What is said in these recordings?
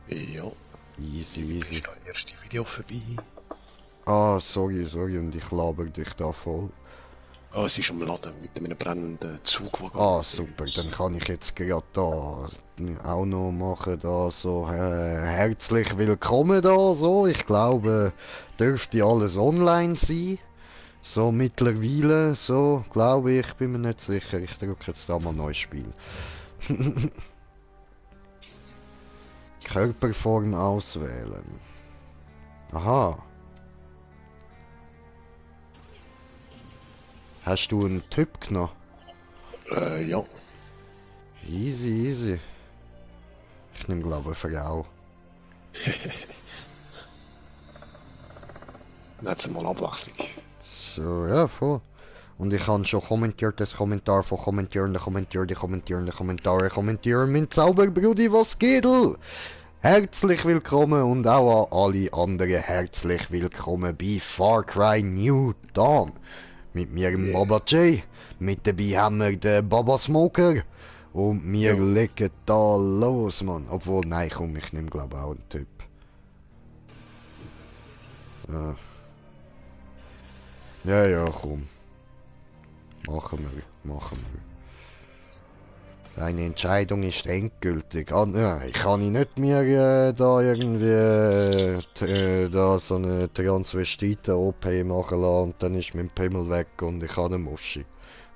Ja, Easy, du easy. bist da erste Video vorbei. Ah, sorry, und ich laber dich da voll. Ah, es ist am Laden mit einem brennenden Zugwagen Ah, neben super, uns. dann kann ich jetzt gerade da auch noch machen, da so, herzlich willkommen da, so. Ich glaube, dürfte alles online sein. So mittlerweile, so, glaube ich, bin mir nicht sicher. Ich drücke jetzt da mal neues Spiel. Körperform auswählen. Aha. Hast du einen Typ genommen? Ja. Easy, easy. Ich nehme glaube ich eine Frau. Dann hat es mal Abwechslung. So, ja, voll. Und ich habe schon kommentiert, das Kommentar von kommentierende Kommentare. Mein Zauberbrudi, was geht? Herzlich willkommen und auch an alle anderen herzlich willkommen bei Far Cry New Dawn. Mit mir, dem Yeah. Baba J. Mit dabei haben wir den Baba Smoker. Und wir Jo. legen da los, Mann. Obwohl, nein, komm, ich nehme glaube auch einen Typ. Ja, komm. Machen wir. Deine Entscheidung ist endgültig. Ah, nein, ich kann nicht mehr da irgendwie da so eine Transvestiten-OP machen lassen und dann ist mein Pimmel weg und ich habe eine Muschi.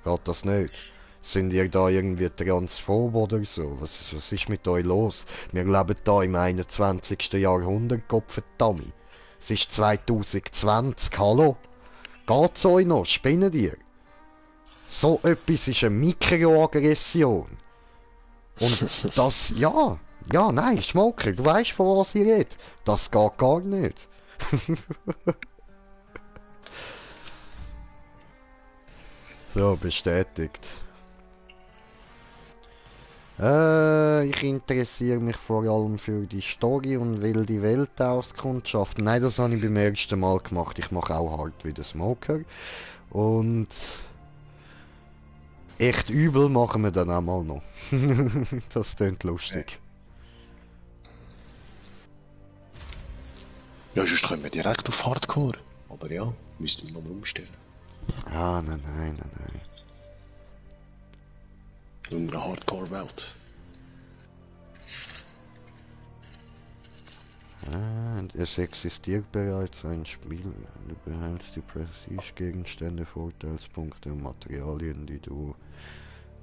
Geht das nicht? Sind ihr da irgendwie transphob oder so? Was ist mit euch los? Wir leben da im 21. Jahrhundert, Gottverdammt. Es ist 2020, hallo? Geht's euch noch? Spinnt ihr? So etwas ist eine Mikroaggression. Und das, nein, Schmoker, du weißt, von was ich rede. Das geht gar nicht. So, bestätigt. Ich interessiere mich vor allem für die Story und will die Welt auskundschaften. Nein, das habe ich beim ersten Mal gemacht. Ich mache auch hart wie der Smoker. Und echt übel machen wir dann auch mal noch. Das klingt lustig. Ja, sonst können wir direkt auf Hardcore. Aber ja, müssten wir nochmal umstellen. Ah, nein. In einer Hardcore-Welt. Es existiert bereits ein Spiel. Du behältst die Prestige-Gegenstände, Vorteilspunkte und Materialien, die du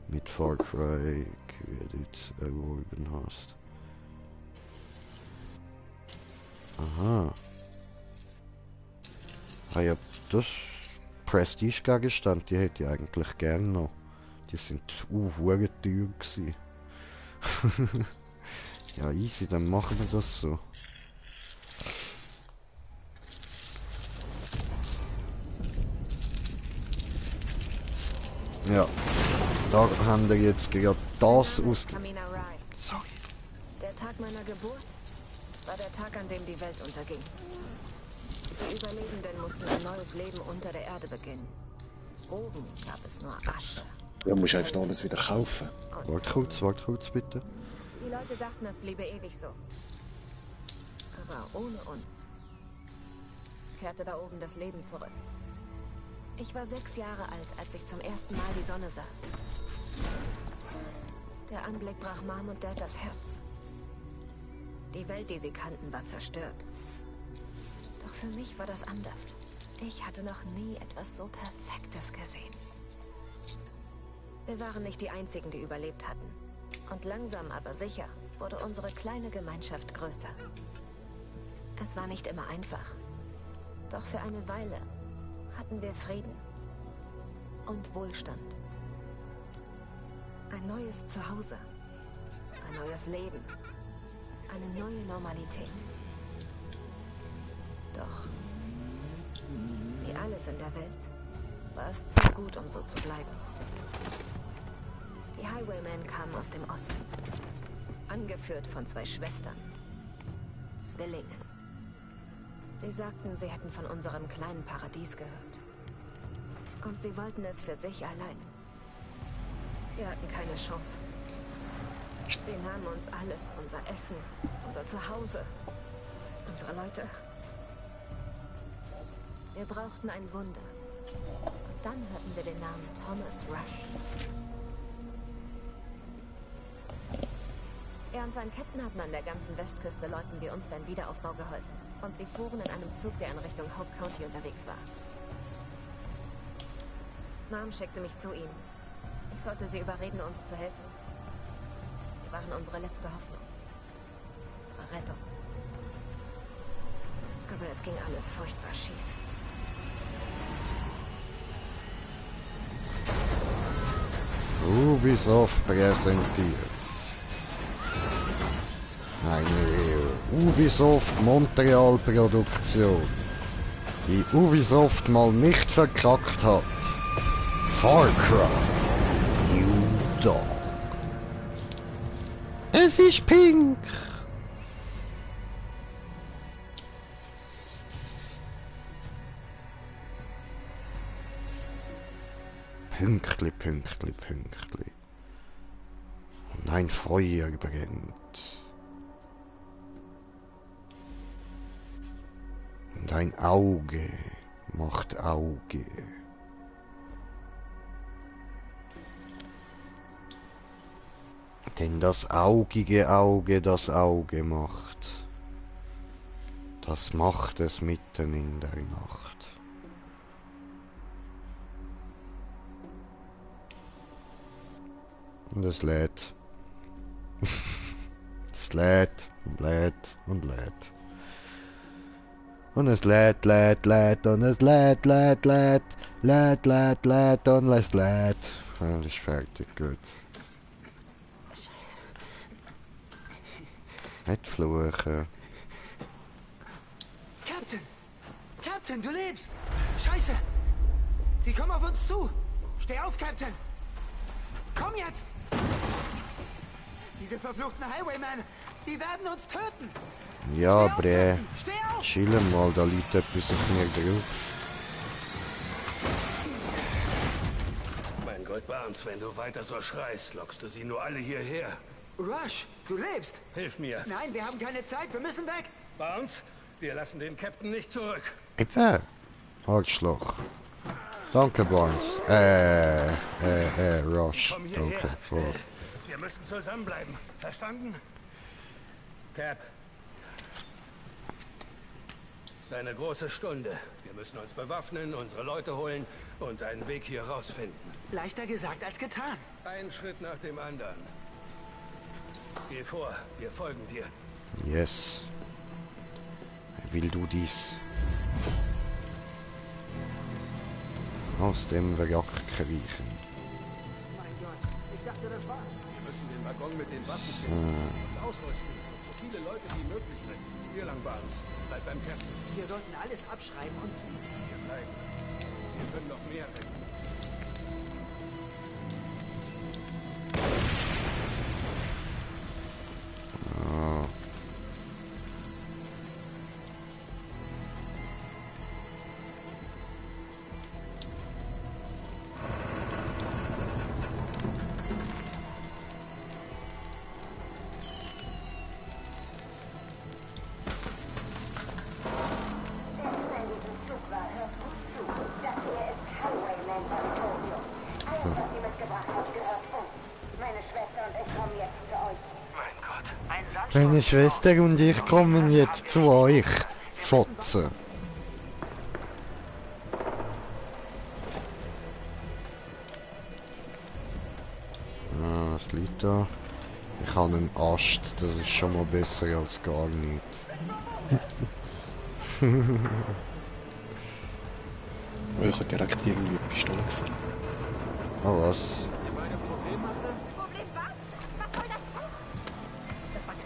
mit Far Cry Credits erworben hast. Aha. Ah ja, das Prestige-Gegenstand, die hätte ich eigentlich gern noch. Die sind hure teuer gewesen. Ja, easy, dann machen wir das so. Ja, da haben wir jetzt gerade das aus... Kamina Rai. Sorry. Der Tag meiner Geburt war der Tag, an dem die Welt unterging. Die Überlebenden mussten ein neues Leben unter der Erde beginnen. Oben gab es nur Asche. Ja, musst einfach noch alles wieder kaufen. Wart kurz bitte. Die Leute dachten, es bliebe ewig so. Aber ohne uns kehrte da oben das Leben zurück. Ich war 6 Jahre alt, als ich zum ersten Mal die Sonne sah. Der Anblick brach Mom und Dad das Herz. Die Welt, die sie kannten, war zerstört. Doch für mich war das anders. Ich hatte noch nie etwas so Perfektes gesehen. Wir waren nicht die Einzigen, die überlebt hatten. Und langsam, aber sicher, wurde unsere kleine Gemeinschaft größer. Es war nicht immer einfach. Doch für eine Weile hatten wir Frieden und Wohlstand. Ein neues Zuhause, ein neues Leben, eine neue Normalität. Doch, wie alles in der Welt, war es zu gut, um so zu bleiben. Die Highwaymen kamen aus dem Osten, angeführt von 2 Schwestern, Zwillingen. Sie sagten, sie hätten von unserem kleinen Paradies gehört. Und sie wollten es für sich allein. Wir hatten keine Chance. Sie nahmen uns alles, unser Essen, unser Zuhause, unsere Leute. Wir brauchten ein Wunder. Und dann hörten wir den Namen Thomas Rush. Er und sein Captain hatten an der ganzen Westküste Leuten wie uns beim Wiederaufbau geholfen. Und sie fuhren in einem Zug, der in Richtung Hope County unterwegs war. Mom schickte mich zu ihnen. Ich sollte sie überreden, uns zu helfen. Sie waren unsere letzte Hoffnung. Unsere Rettung. Aber es ging alles furchtbar schief. Ubisoft präsentiert. Eine Ubisoft Montreal Produktion, die Ubisoft mal nicht verkackt hat. Far Cry New Dawn. Es ist pink. Pünktli, Pünktli, Pünktli. Und ein Feuer brennt. Und ein Auge macht Auge. Denn das augige Auge das Auge macht. Das macht es mitten in der Nacht. Und es lädt. Es lädt und lädt und lädt. Und es lädt, lädt, lädt und es lädt, lädt, lädt, lädt, lädt, lädt und es lädt. Ja, das ist fertig, gut. Nicht fluchen. Captain! Captain, du lebst! Scheiße! Sie kommen auf uns zu! Steh auf, Captain! Komm jetzt! Diese verfluchten Highwaymen, die werden uns töten! Ja, Steh auf, bre. Captain! Steh auf! Chillen mal, da liegt etwas auf mir drauf. Mein Gott, Barnes, wenn du weiter so schreist, lockst du sie nur alle hierher. Rush, du lebst! Hilf mir. Nein, wir haben keine Zeit, wir müssen weg! Barnes, wir lassen den Captain nicht zurück. Eben. Arschloch. Danke, Barnes. Rush. Komm hierher, Danke. schnell. Oh. Wir müssen zusammenbleiben. Verstanden? Cap. Deine große Stunde. Wir müssen uns bewaffnen, unsere Leute holen und einen Weg hier rausfinden. Leichter gesagt als getan. Ein Schritt nach dem anderen. Geh vor, wir folgen dir. Yes. Will du dies? Aus dem Wrack kriechen. Mein Gott, ich dachte, das war's. Wir müssen den Waggon mit den Waffen finden, uns ausrüsten und so viele Leute wie möglich retten. Hier lang, Barnes. Bleib beim Captain. Wir sollten alles abschreiben und fliegen. Wir bleiben. Wir können noch mehr retten. Ah. Meine Schwester und ich kommen jetzt zu euch. Fotze. Ah, was liegt da? Ich habe einen Ast, das ist schon mal besser als gar nichts. Ich habe direkt irgendwie eine Pistole gefunden. Oh was?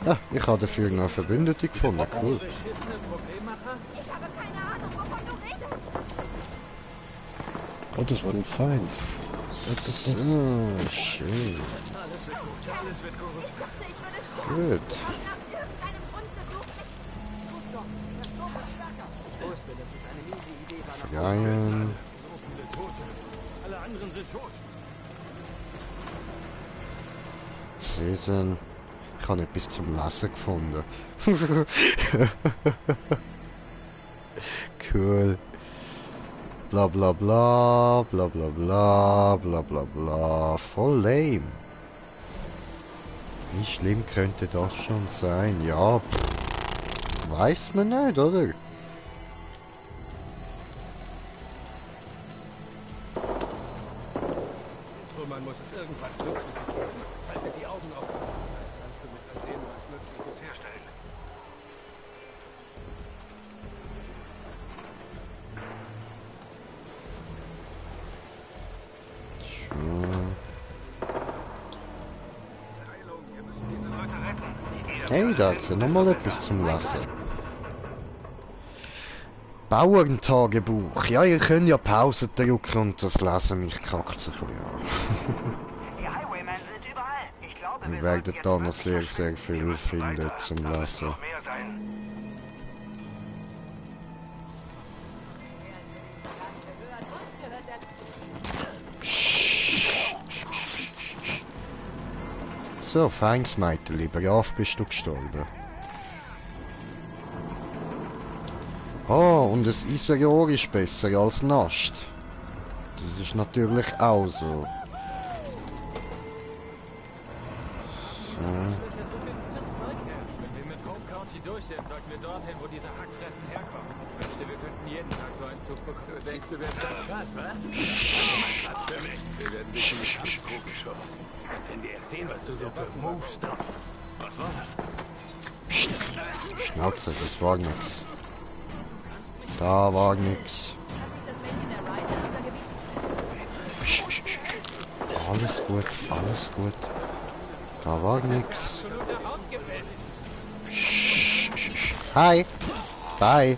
Ah, ich habe dafür noch eine Verbündete gefunden, cool. Ich habe keine Ahnung, wovon du redest. Oh, das war ein Feind. Was sagt das denn? Ah, schön. Alles wird gut, alles wird gut. Ich dachte, ich würde sterben. Gut. Ich habe nach irgendeinem Grund gesucht. Tu's doch, der Sturm wird stärker. Ich wusste, dass es eine miese Idee war, nach Geil. So viele Tote. Alle anderen sind tot. Lesen. Ich habe etwas zum Lesen gefunden. Cool. Bla bla bla, bla bla bla, bla bla bla. Voll lame. Wie schlimm könnte das schon sein? Ja, weiß man nicht, oder? Truman muss es irgendwas Nützliches geben. Halte die Augen offen. Kannst du mit all dem was Nützliches herstellen? Hey, da ist ja nochmal etwas zum Lesen. Bauerntagebuch. Ja, ihr könnt ja Pause drücken und das lesen. Mich kackt es ein bisschen an. Die Highwaymen sind überall. Ich glaube, Ihr werdet da noch sehr, sehr viel finden zum Lesen. So, feins, Meiteli. Brav bist du gestorben. Oh, und das Iserrohr ist besser als Nast. Das ist natürlich auch so. Wenn wir mit Home County durch sind, sollten wir dorthin, wo diese Hackfressen herkommen. Ich wünschte, wir könnten jeden Tag so einen Zug bekommen. Du denkst, du wärst ganz krass, was? Das ist mein Platz für mich. Wir werden dich nicht angeschossen. Wenn wir erst sehen, was du so für Moves da... Was war das? Schnauze, das war nix. Da war nix. Alles gut, alles gut. Da war nix. Hi. Bye.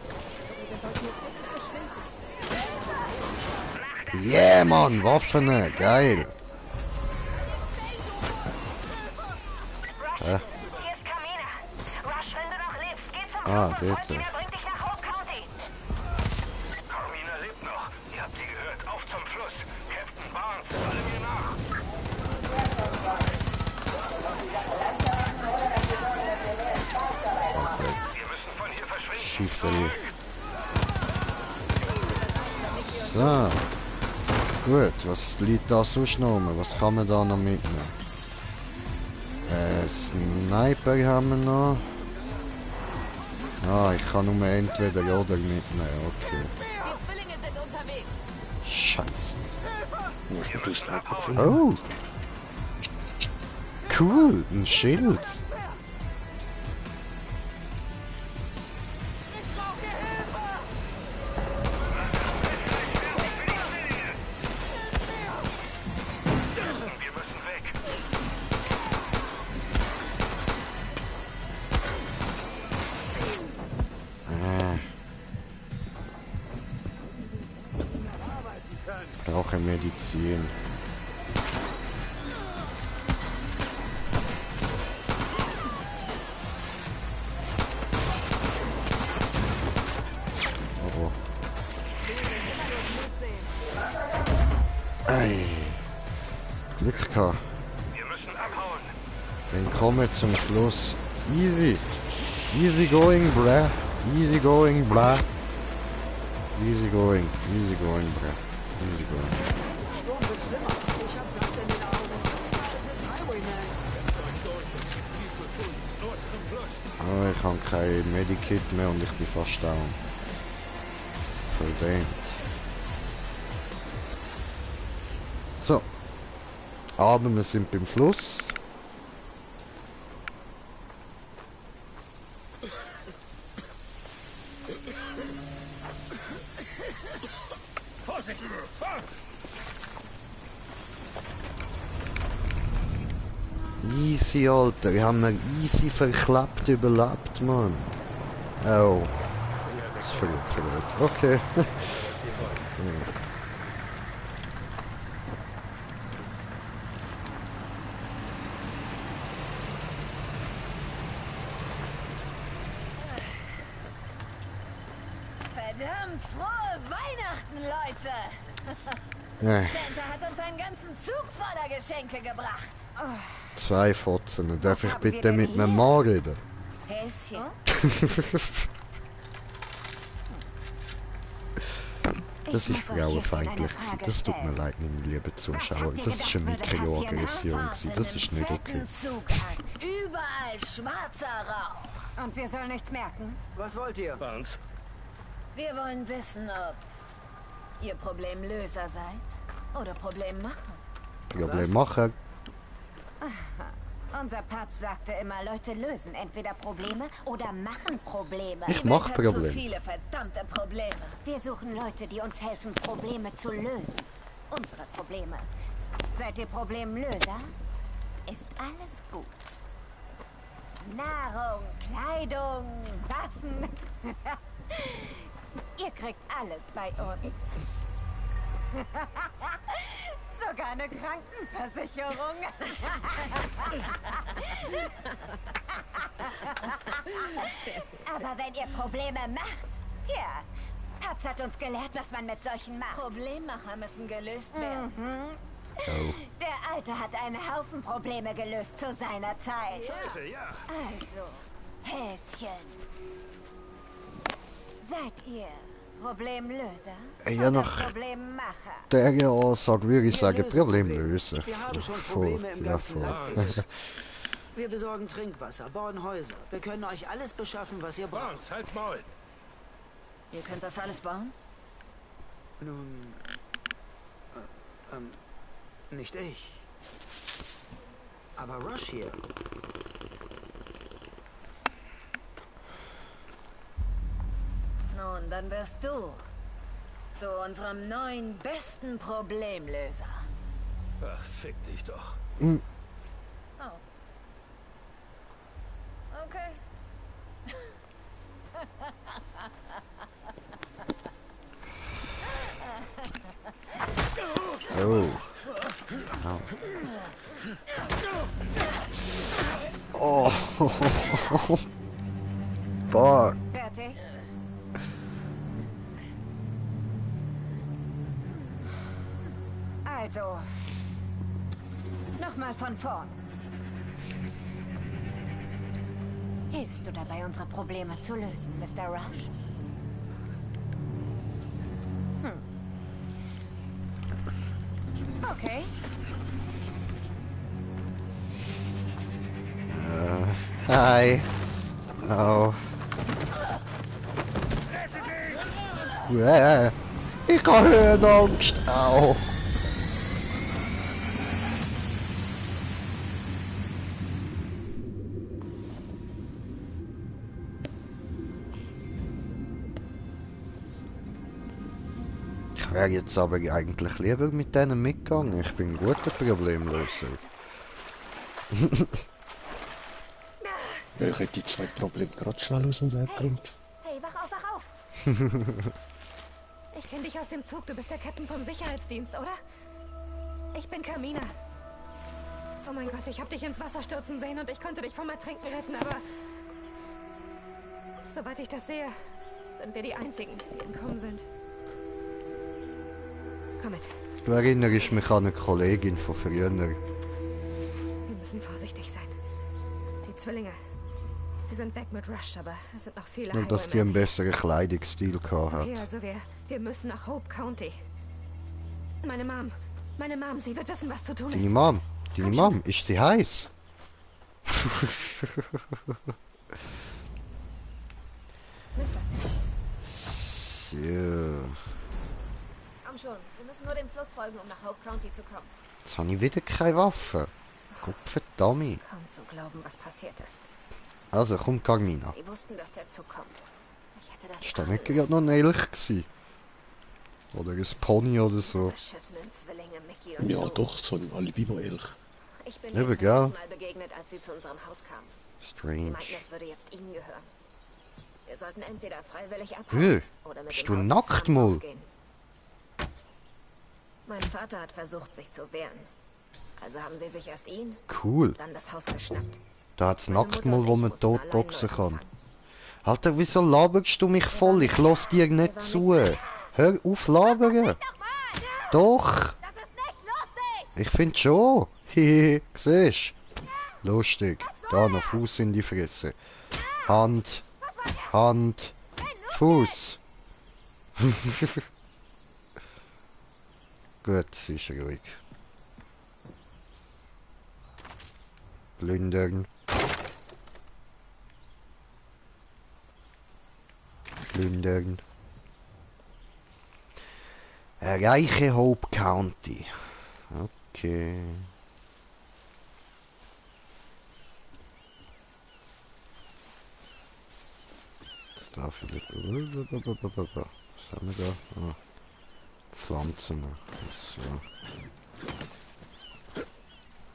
Yeah, Mann, Waffen, geil. Hier ist Kamina. Rush, wenn du noch lebst, geh zum Ah, Haus und bitte. jeder bringt dich nach Home County. Carmina lebt noch. Ihr habt sie gehört. Auf zum Fluss. Captain Barnes, alle mir nach. Wir müssen von hier verschwinden. Schiefstelle. So. Gut, was liegt da sonst noch rum? Was kann man da noch mitnehmen? Sniper haben wir noch. Ah, ich kann nur entweder oder mitnehmen, okay. Die Zwillinge sind unterwegs. Scheiße. Ja, du Sniper gefunden. Oh! Cool, ein Schild. Wir müssen weg. Brauche Medizin. Oh. Ei. Glück gehabt. Wir müssen abhauen. Dann komme zum Schluss. Easy. Easy going, bruh. Easy going, bruh. Easy going, bruh. Easy going. Sturm wird schlimmer. Ich hab Sand in den Augen. Das sind Highwaymen. Aber ich habe kein Medikit mehr und ich bin fast down. Verdammt. So. Aber wir sind beim Fluss. Vorsicht! Fort! Easy, Alter. Wir haben wir easy verklappt überlebt, Mann. Oh. Das ist verrückt. Okay. Verdammt frohe Weihnachten, Leute! Ja, Santa hat uns einen ganzen Zug voller Geschenke gebracht. 2 Fotzen. Darf ich haben wir bitte denn mit meinem hier? Mann reden? Häschen. Das ist Ich muss euch jetzt frauenfeindlich eine gewesen. Frage Das tut mir stellen. leid, meine lieben Zuschauer. Was habt ihr Das ist eine gedacht, würde Mikroaggression passieren? gewesen. Das ist nicht okay. Fetten Zug an. Überall schwarzer Rauch. Und wir sollen nichts merken? Was wollt ihr? Barnes, Wir wollen wissen, ob ihr Problemlöser seid oder Problemmacher. Problem machen. Unser Papst sagte immer, Leute lösen entweder Probleme oder machen Probleme. Ich Die mach Welt hat Probleme. so viele verdammte Probleme. Wir suchen Leute, die uns helfen, Probleme zu lösen. Unsere Probleme. Seid ihr Problemlöser? Ist alles gut. Nahrung, Kleidung, Waffen. Ihr kriegt alles bei uns. Sogar eine Krankenversicherung. Aber wenn ihr Probleme macht, ja, Papst hat uns gelehrt, was man mit solchen macht. Problemmacher müssen gelöst werden. Oh. Der Alte hat einen Haufen Probleme gelöst zu seiner Zeit. Scheiße, ja. Also, Häschen. Seid ihr Problemlöser Ja, oder nach Problemmacher? der Aussage würde ich sagen, lösen Problem Probleme. lösen. Wir haben schon Voll, Probleme im ja, ganzen voll. Land. Wir besorgen Trinkwasser, bauen Häuser. Wir können euch alles beschaffen, was ihr braucht. Barnes, halt's Maul. Ihr könnt das alles bauen? Nun, nicht ich. Aber Rush hier. Nun, dann wirst du zu unserem neuen besten Problemlöser. Ach, fick dich doch. Oh. Okay. Oh. Oh. Boah. Fertig? Also, nochmal von vorn. Hilfst du dabei, unsere Probleme zu lösen, Mr. Rush? Okay. Hi. Oh. Ich habe Höhenangst. Au. Ich wäre jetzt aber eigentlich lieber mit denen mitgegangen. Ich bin ein guter Problemlöser. Ja, ich hätte die 2 Probleme gerade schnell aus dem Weg geräumt. Hey, wach auf, wach auf! Ich kenne dich aus dem Zug. Du bist der Captain vom Sicherheitsdienst, oder? Ich bin Carmina. Oh mein Gott, ich habe dich ins Wasser stürzen sehen und ich konnte dich vom Ertrinken retten, aber... Soweit ich das sehe, sind wir die Einzigen, die entkommen sind. Komm mit. Du erinnerst mich an eine Kollegin von früher. Wir müssen vorsichtig sein. Die Zwillinge. Sie sind weg mit Rush, aber es sind noch viele Nur, dass die einen besseren Kleidungsstil gehabt hat. Okay, also wir müssen nach Hope County. Meine Mom, sie wird wissen, was zu tun ist. Deine Mom? Deine Mom? Ist sie heiß? Mister, So. komm schon. Wir müssen nur dem Fluss folgen, um nach Hope County zu kommen. Jetzt habe ich wieder keine Waffe. Gottverdammt. Kaum zu glauben, was passiert ist. Also, komm, Carmina. Die wussten, dass der Zug kommt. Ich hätte das Ist da nicht gerade noch ein Elch gewesen? Oder ein Pony oder so? beschissenen Zwillinge Mickey und Ja, Lou. doch, so ein Albino-Elch. Ich bin Ja, ihnen zum gell. ersten Mal begegnet, als sie zu unserem Haus kamen. Sie Strange. meinten, es würde jetzt ihnen gehören. Wir sollten entweder freiwillig Hö, abhauen oder mit bist dem du Haus nackt, zusammen Mol? aufgehen. Mein Vater hat versucht, sich zu wehren. Also haben sie sich erst ihn, Cool. dann das Haus geschnappt. Da hat's Meine nackt Mutter mal, und wo ich man mussten allein totboxen neu kann. anfangen. Alter, wieso laberst du mich voll? Ich lass dir nicht zu. Hör auf labern. Doch! Das ist nicht lustig! Ich find schon! Hihi, siehst? Lustig. Da noch Fuß in die Fresse. Hand, Hand, Fuß. Gut, sie ist ruhig. Plündern. Plündern. Erreiche Hope County. Okay. Das darf ich nicht. Was haben wir da? Ah. Pflanzen. So.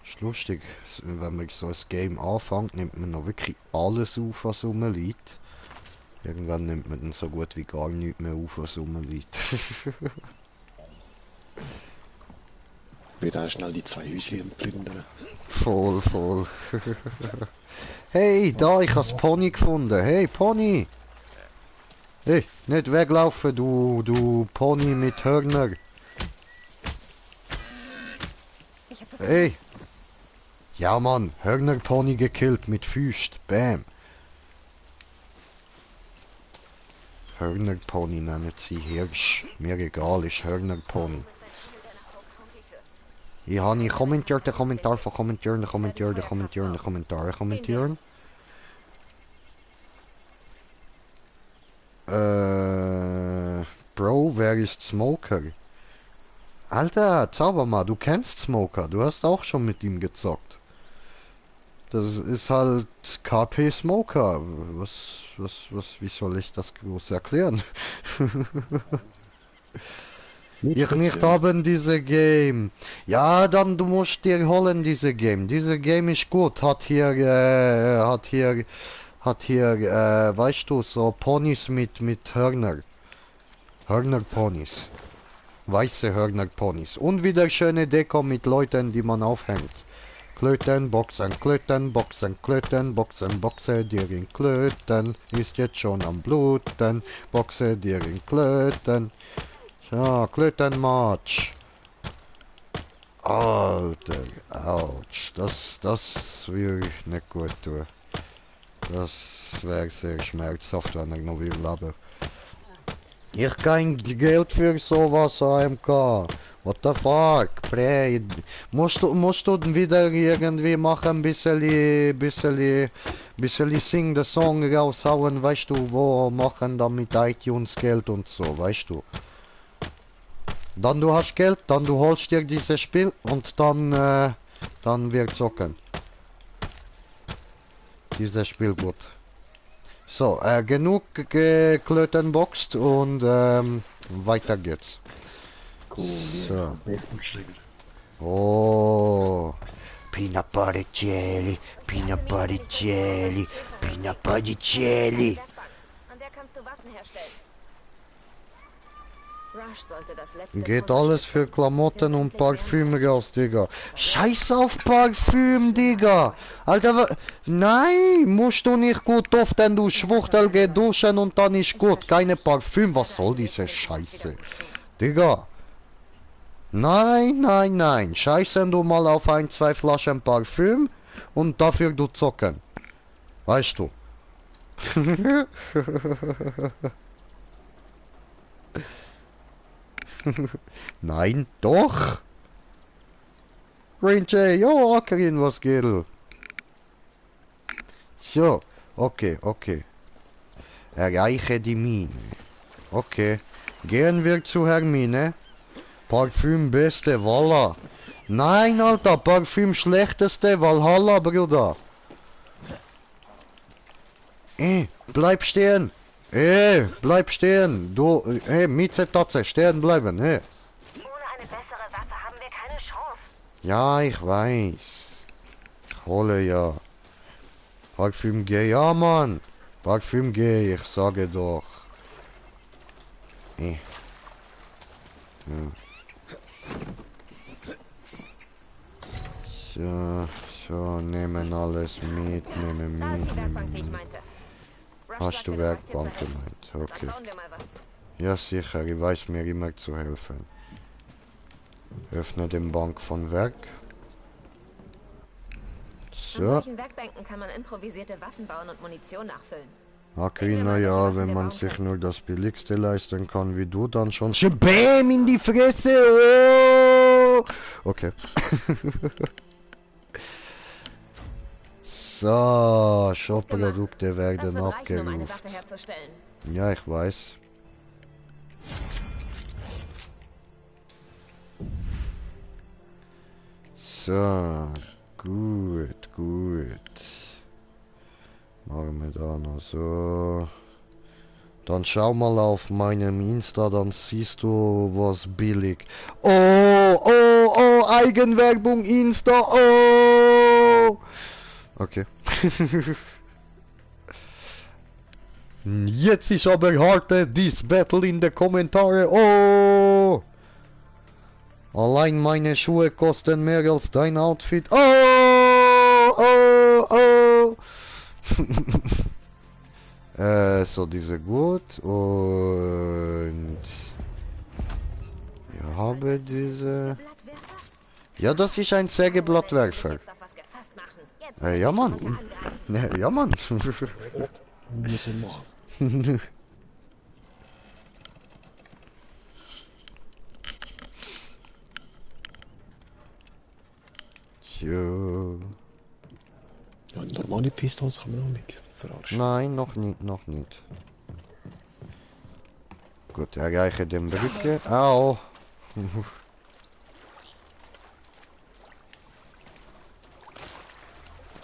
Ist lustig, wenn man so ein Game anfängt, nimmt man noch wirklich alles auf, was rumliegt. Irgendwann nimmt man dann so gut wie gar nichts mehr auf, was rumliegt. Wieder schnell die 2 Häuschen plündern. Voll, voll. Hey, da, ich has Pony gefunden. Hey, Pony! Hey, nicht weglaufen, du Pony mit Hörner. Hey! Ja, Mann, Hörner-Pony gekillt mit Füßt. Bam! Hörner-Pony nennen sie Hirsch. Mir egal, ist Hörner-Pony. Ich habe kommentiert, den Kommentar von kommentieren. Bro, wer ist Smoker? Alter, Zaubermann, du kennst Smoker, du hast auch schon mit ihm gezockt. Das ist halt KP Smoker. Wie soll ich das groß erklären? Ich nicht haben diese Game. Ja, dann du musst dir holen diese Game. Diese Game ist gut. Hat hier, weißt du, so Ponys mit Hörner. Hörner-Ponys. Weiße Hörner-Ponys. Und wieder schöne Deko mit Leuten, die man aufhängt. Klöten, Boxen, Boxe dir in Klöten. Ist jetzt schon am Bluten. Boxe dir in Klöten. Ja, Klötenmatch. Alter, ouch. Das will ich nicht gut tun. Das wäre sehr schmerzhaft, wenn ich noch will leben. Ich kein Geld für sowas, AMK. What the fuck? Play. Musst du wieder irgendwie machen, bisschen sing the Song raushauen, weißt du, wo machen damit iTunes Geld und so, weißt du. Dann du hast Geld, dann du holst dir dieses Spiel und dann wir zocken. Dieses Spiel gut. So, genug geklötenboxt und weiter geht's. Cool, So. Ja. Oh, peanut butter jelly, peanut butter jelly, peanut butter jelly. An der kannst du Waffen herstellen. Rush sollte das letzte Geht alles für Klamotten und Parfüm raus, Digga. Scheiß auf Parfüm, Digga. Alter, nein, musst du nicht gut duften, du Schwuchtel, geh duschen und dann ist gut. Keine Parfüm, was soll diese Scheiße? Digga. Nein. Scheißen du mal auf 1-2 Flaschen Parfüm und dafür du zocken. Weißt du. Nein, doch. Green Jay, jo, Ocarin, was geht? So, okay. Erreiche die Mine. Okay. Gehen wir zu Hermine. Parfüm beste, Walla. Nein, Alter, Parfüm schlechteste, Valhalla, Bruder. Bleib stehen. Bleib stehen. Du, Mieze-Tatze, stehen bleiben, Ohne eine bessere Waffe haben wir keine Chance. Ja, ich weiß. Ich hole ja. Parfüm G, ja, Mann. Parfüm G, ich sage doch. Ja. So, nehmen alles mit, nehmen Da ist die mit. Werkbank, die ich meinte. Rush Hast sagte, du weißt jetzt Werkbank dahin. gemeint? Dann Okay. bauen wir mal was. Ja, sicher, ich weiß mir immer zu helfen. Öffne den Bank von Werk. An So. solchen Werkbänken kann man improvisierte Waffen bauen und Munition nachfüllen. Okay, naja, wenn man sich nur das Billigste leisten kann wie du, dann schon. Bäm in die Fresse! Oh! Okay. So, Shop-Produkte Das werden wird reichen, um eine abgerufen. Waffe herzustellen. Ja, ich weiß. So, gut, gut. Machen wir da noch so. Dann schau mal auf meinem Insta, dann siehst du was billig. Oh, oh, oh, Eigenwerbung Insta, oh! Okay. Jetzt ist aber harte Diss Battle in den Kommentaren, oh! Allein meine Schuhe kosten mehr als dein Outfit. Oh, oh, oh! So, diese gut und wir haben diese. Blattwerfer? Ja, das ist ein Sägeblattwerfer. Jetzt auf was gefasst machen. Jetzt Ja, Mann. Ja, Mann. Müssen machen. Ja. Ja, normale Pistols kann man auch nicht verarschen. Nein, noch nicht, noch nicht. Gut, erreiche den Brücke. Au.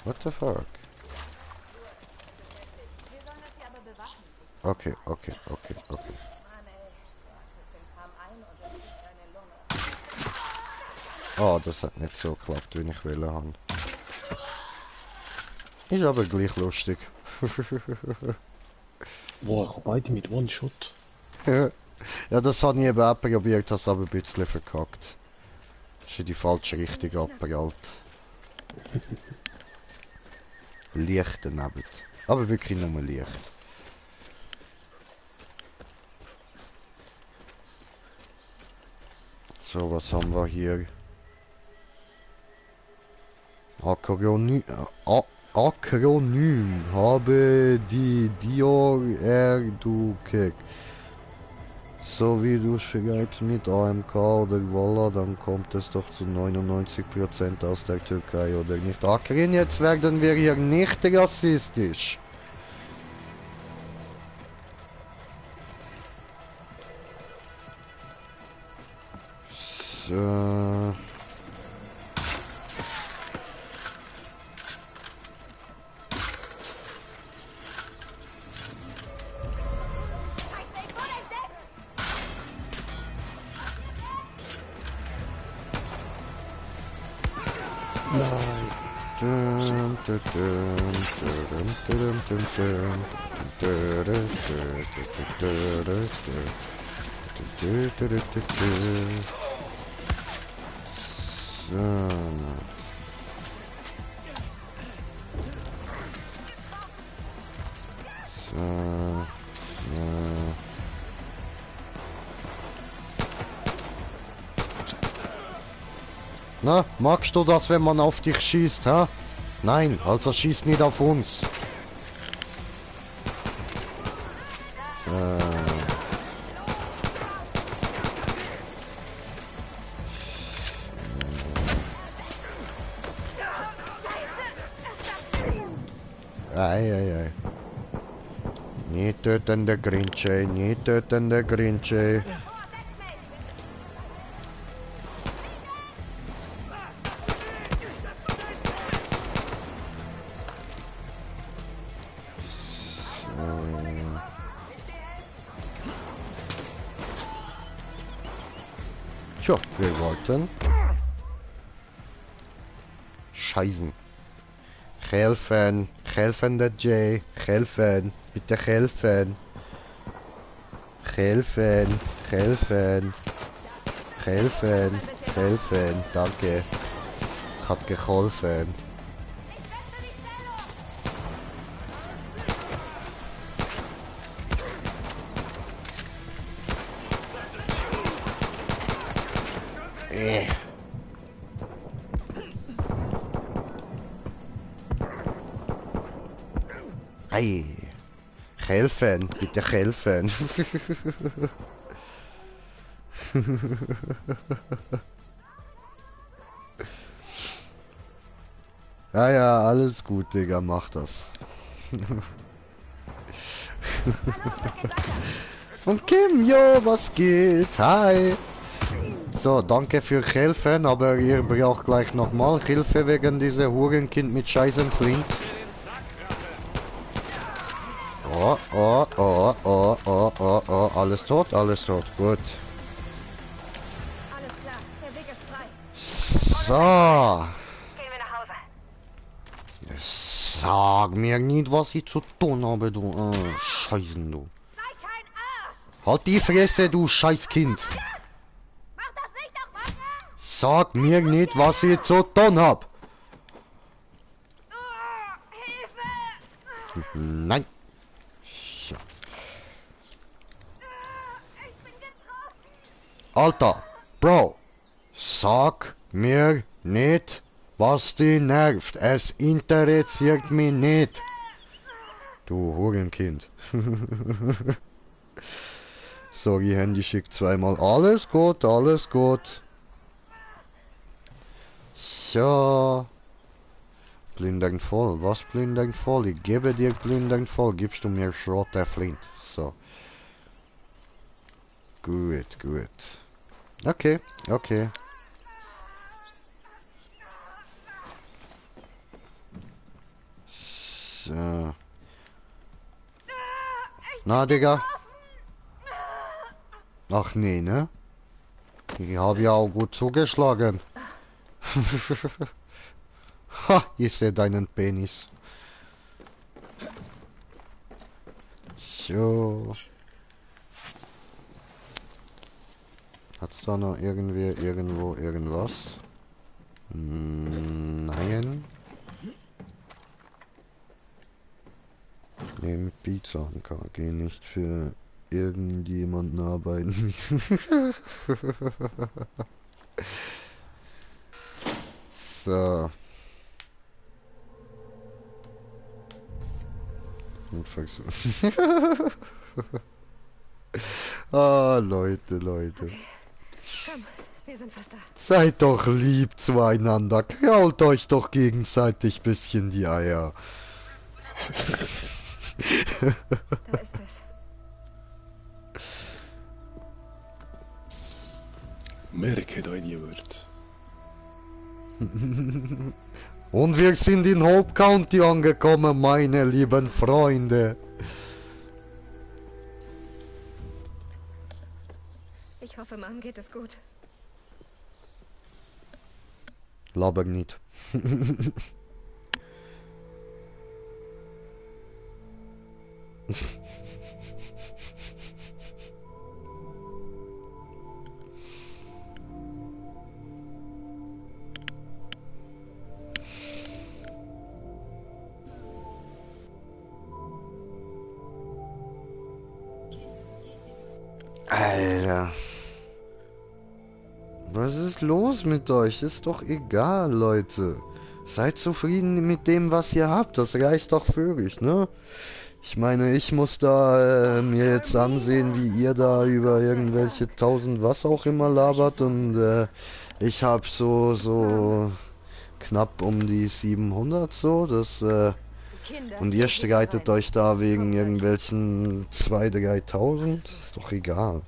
What the fuck? Okay, okay, okay, okay. Oh, das hat nicht so geklappt, wie ich will haben. Ist aber gleich lustig. Boah, ich hab beide mit One-Shot. Ja, das habe ich eben auch probiert, das aber ein bisschen verkackt. Ist in die falsche Richtung abgeprallt. Leicht daneben. Aber wirklich nur leicht. So, was haben wir hier? Akronym habe die Dior Erdukek. So wie du schreibst mit AMK oder Walla, dann kommt es doch zu 99% aus der Türkei, oder nicht? Akrin, jetzt werden wir hier nicht rassistisch. So. Na, magst du das, wenn man auf dich schießt, hä? Nein, also schieß nicht auf uns. Ei, ei, ei. Nicht töten der Grinche, nicht töten der Grinche. Tja, wir wollten. Scheißen. Helfen, helfen der Jay, helfen, bitte helfen. Helfen, helfen. Helfen, helfen, danke. Hat geholfen. Hey. Helfen, bitte helfen. Ja, ja, alles gut, Digga, mach das. Und Kim, jo, was geht? Hi. So, danke für helfen, aber ihr braucht gleich nochmal Hilfe wegen dieser Hurenkind mit scheißen Flint. Oh, oh, oh, oh, oh, oh, oh, alles tot, gut. Alles klar, der Weg ist frei. So. Gehen wir nach Hause. Sag mir nicht, was ich zu tun habe, du Scheißen, du. Sei kein Arsch! Halt die Fresse, du Scheißkind. Mach das nicht noch mal! Sag mir nicht, was ich zu tun hab. Hilfe! Nein. Ja. Ich bin getroffen! Alter, Bro, sag mir nicht, was dich nervt. Es interessiert mich nicht. Du Hurenkind. Sorry, Handy schickt zweimal. Alles gut, alles gut. So. Blindern voll. Was blindern voll? Ich gebe dir blindern voll. Gibst du mir Schrott der Flint. So. Gut, gut. Okay, okay. So. Na, Digga. Ach nee, ne? Ich habe ja auch gut zugeschlagen. Ha, ich sehe deinen Penis. So. Hat's da noch irgendwie, irgendwo, irgendwas? Nein. Nehme Pizza an KG nicht für irgendjemanden arbeiten. So. Und ah, Leute, Leute. Okay. Komm, wir sind fast da. Seid doch lieb zueinander. Krault euch doch gegenseitig bisschen die Eier. Da ist es. Merke deine Wörter. Und wir sind in Hope County angekommen, meine lieben Freunde. Ich hoffe, Mom geht es gut. Laber nicht. Alter. Was ist los mit euch? Ist doch egal, Leute. Seid zufrieden mit dem, was ihr habt. Das reicht doch völlig, ne? Ich meine, ich muss da mir jetzt ansehen, wie ihr da über irgendwelche 1000 was auch immer labert und ich hab so knapp um die 700 so, das und ihr streitet euch da wegen irgendwelchen 2.000, 3.000, ist doch egal.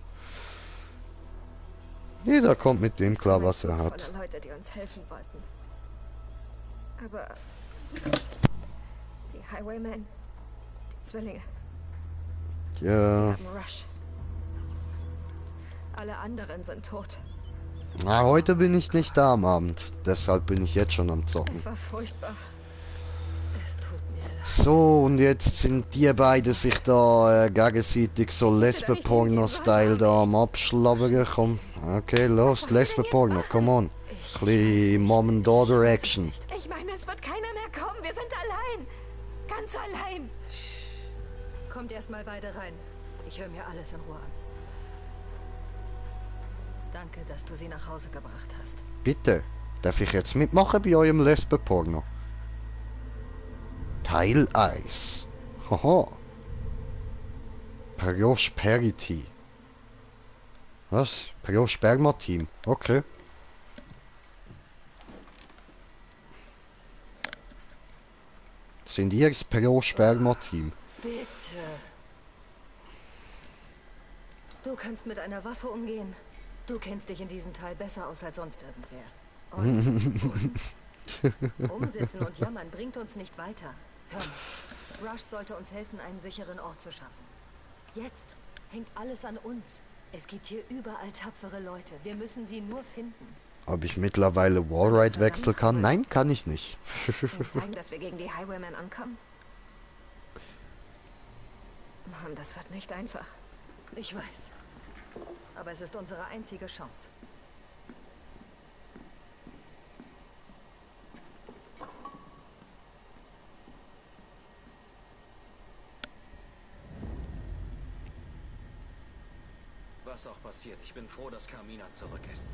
Jeder kommt mit dem klar, was er hat. Voller Leute, die uns helfen wollten. Aber die Highwaymen, die Zwillinge, sie Ja, haben Rush. Alle anderen sind tot. na, heute bin ich nicht da am Abend, deshalb bin ich jetzt schon am Zocken. Es war furchtbar. Es tut mir leid. So, und jetzt sind die beiden sich da gegenseitig so Lesbe-Porno-Style da am Abschlabbern. Komm, okay, los, Lesbe-Porno, come on. Bisschen Mom-and-Daughter-Action. Ich meine, es wird keiner mehr kommen. Wir sind allein. Ganz allein. Kommt erst mal beide rein. Ich höre mir alles in Ruhe an. Danke, dass du sie nach Hause gebracht hast. Bitte, darf ich jetzt mitmachen bei eurem Lesbenporno? Teil 1. Haha. Prosperity. Was? Prosperma-Team. Okay. Sind ihr das Prosperma-Team? Bitte. Du kannst mit einer Waffe umgehen. Du kennst dich in diesem Teil besser aus als sonst irgendwer. Und rumsitzen und jammern bringt uns nicht weiter. Hör mal. Rush sollte uns helfen, einen sicheren Ort zu schaffen. Jetzt hängt alles an uns. Es gibt hier überall tapfere Leute. Wir müssen sie nur finden. Ob ich mittlerweile Wallride wechseln kann? Nein, kann ich nicht. Und zeigen, dass wir gegen die Highwaymen ankommen? Mann, das wird nicht einfach. Ich weiß. Aber es ist unsere einzige Chance. Was auch passiert, ich bin froh, dass Carmina zurück ist.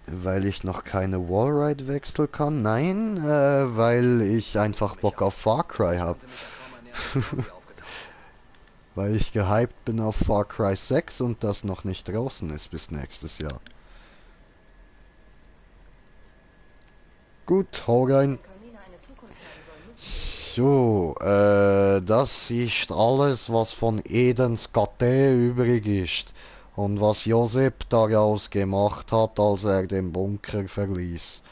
Weil ich noch keine Wallride wechseln kann? Nein, weil ich einfach Bock auf Far Cry habe. Weil ich gehypt bin auf Far Cry 6 und das noch nicht draußen ist bis nächstes Jahr. Gut, hau rein. So, das ist alles, was von Edens Gatte übrig ist. Und was Josep daraus gemacht hat, als er den Bunker verließ.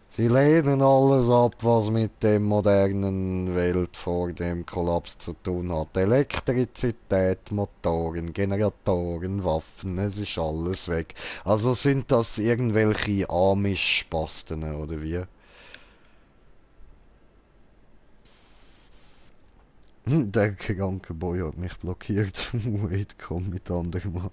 Sie lehnen alles ab, was mit der modernen Welt vor dem Kollaps zu tun hat. Elektrizität, Motoren, Generatoren, Waffen, es ist alles weg. Also sind das irgendwelche Amish-Spasten, oder wie? Der kranke Boy hat mich blockiert. Wait, komm mit anderen Mann.